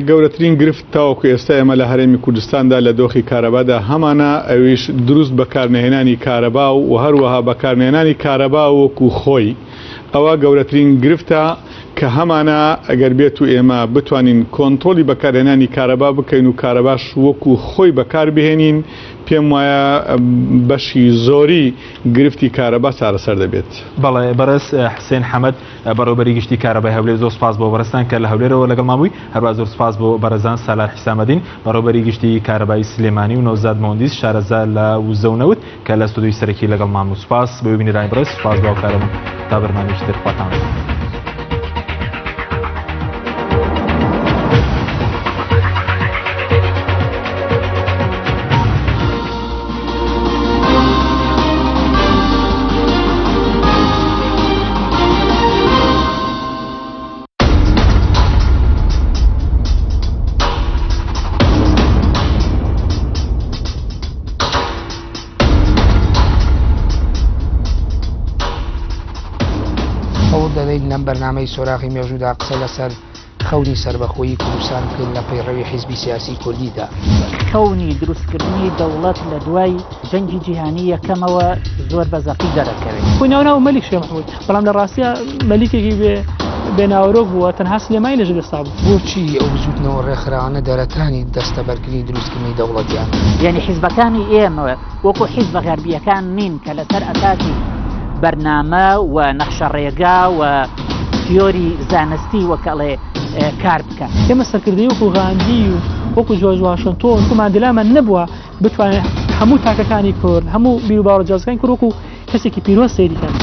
S5: گەورەترین گرفت تاوەکو ئێستا ئێمە لە هەرێمی کوردستاندا لە دۆخی کارەبادا هەمانە ئەویش دروست بەکارنەهێنانی کارەبا و هەروەها بەکارنەهێنانی کارەبا وەکو خۆی ئەوە گەورەترین گرفتە کە هەمانە ئەگەر بێت و ئێمە بتوانین کۆنترۆڵی بەکارهێنانی کارەبا بکەین و کارەباش وەکو خۆی بەکاربهێنین پێم وایە بەشی زۆری گرفتی کارەبا چارەسەر دەبێت.
S1: بەڵێ بەڕێز حسێن حەمەد بەڕێوەبەری گشتی کارەبای هەولێر زۆر سوپاس بۆ بەڕێزتان کە لە هەولێرەوە لەگەڵمان بووی، هەروەها زۆر سوپاس بۆ بەڕێزان سالار حیسامەدین بەڕێوەبەری گشتی کارەبای سلێمانی و نەوزاد مۆندیس شارەزا لە وزە و نەوت کە لە ستۆدیۆی سەرەکی لەگەڵمان بوون. سوپاس بۆ بینەرانی بەڕێز، سوپاس بۆ هاوکارانم تا بەرنامەیەکی تر خواتان لەگەڵ.
S10: هەوڵ دەدەین لەم بەرنامەی سۆراغی مێژوودا قسە لەسەر خەونی سەربەخۆیی کوردستان بکەین لە پەیڕەوی حیزبی سیاسی کوردیدا.
S11: خەونی دروستکردنی دەوڵەت لە دوای جەنگی جیهانی یەکەمەوە زۆر بە زەقی دەرەکەوێت.
S12: خۆی ناو ناو مەلیک شێخ مەحمود، بەڵام لە ڕاستیا مەلیکێکی بێ بێ ناوەرۆک بووە، تەنها سلێمانی لە ژێر دەستا بوو.
S10: بۆچی ئەو بزووتنەوە ڕێکخراوانە دەرەتانی دەستەبەرکردنی دروستکردنی دەوڵەتیان؟
S11: یانی حیزبەکانی ئێمە وەکو حیزبە غەربییەکان نین کە لەسەر ئەساسی بەرنامە و نەخشەڕێگا و تیۆری زانستی وەک ئەڵێ کار بکەن.
S12: ئێمە سەرکردەی وەکو غاندی و وەکو جۆرج واشنتۆن وەکو ماندێلامان نەبووە بتوانێت هەموو تاکەکانی کورد هەموو بیروباوەڕە جیاوازەکانی کورد وەکو کەسێکی پیرۆز سەیری کەن.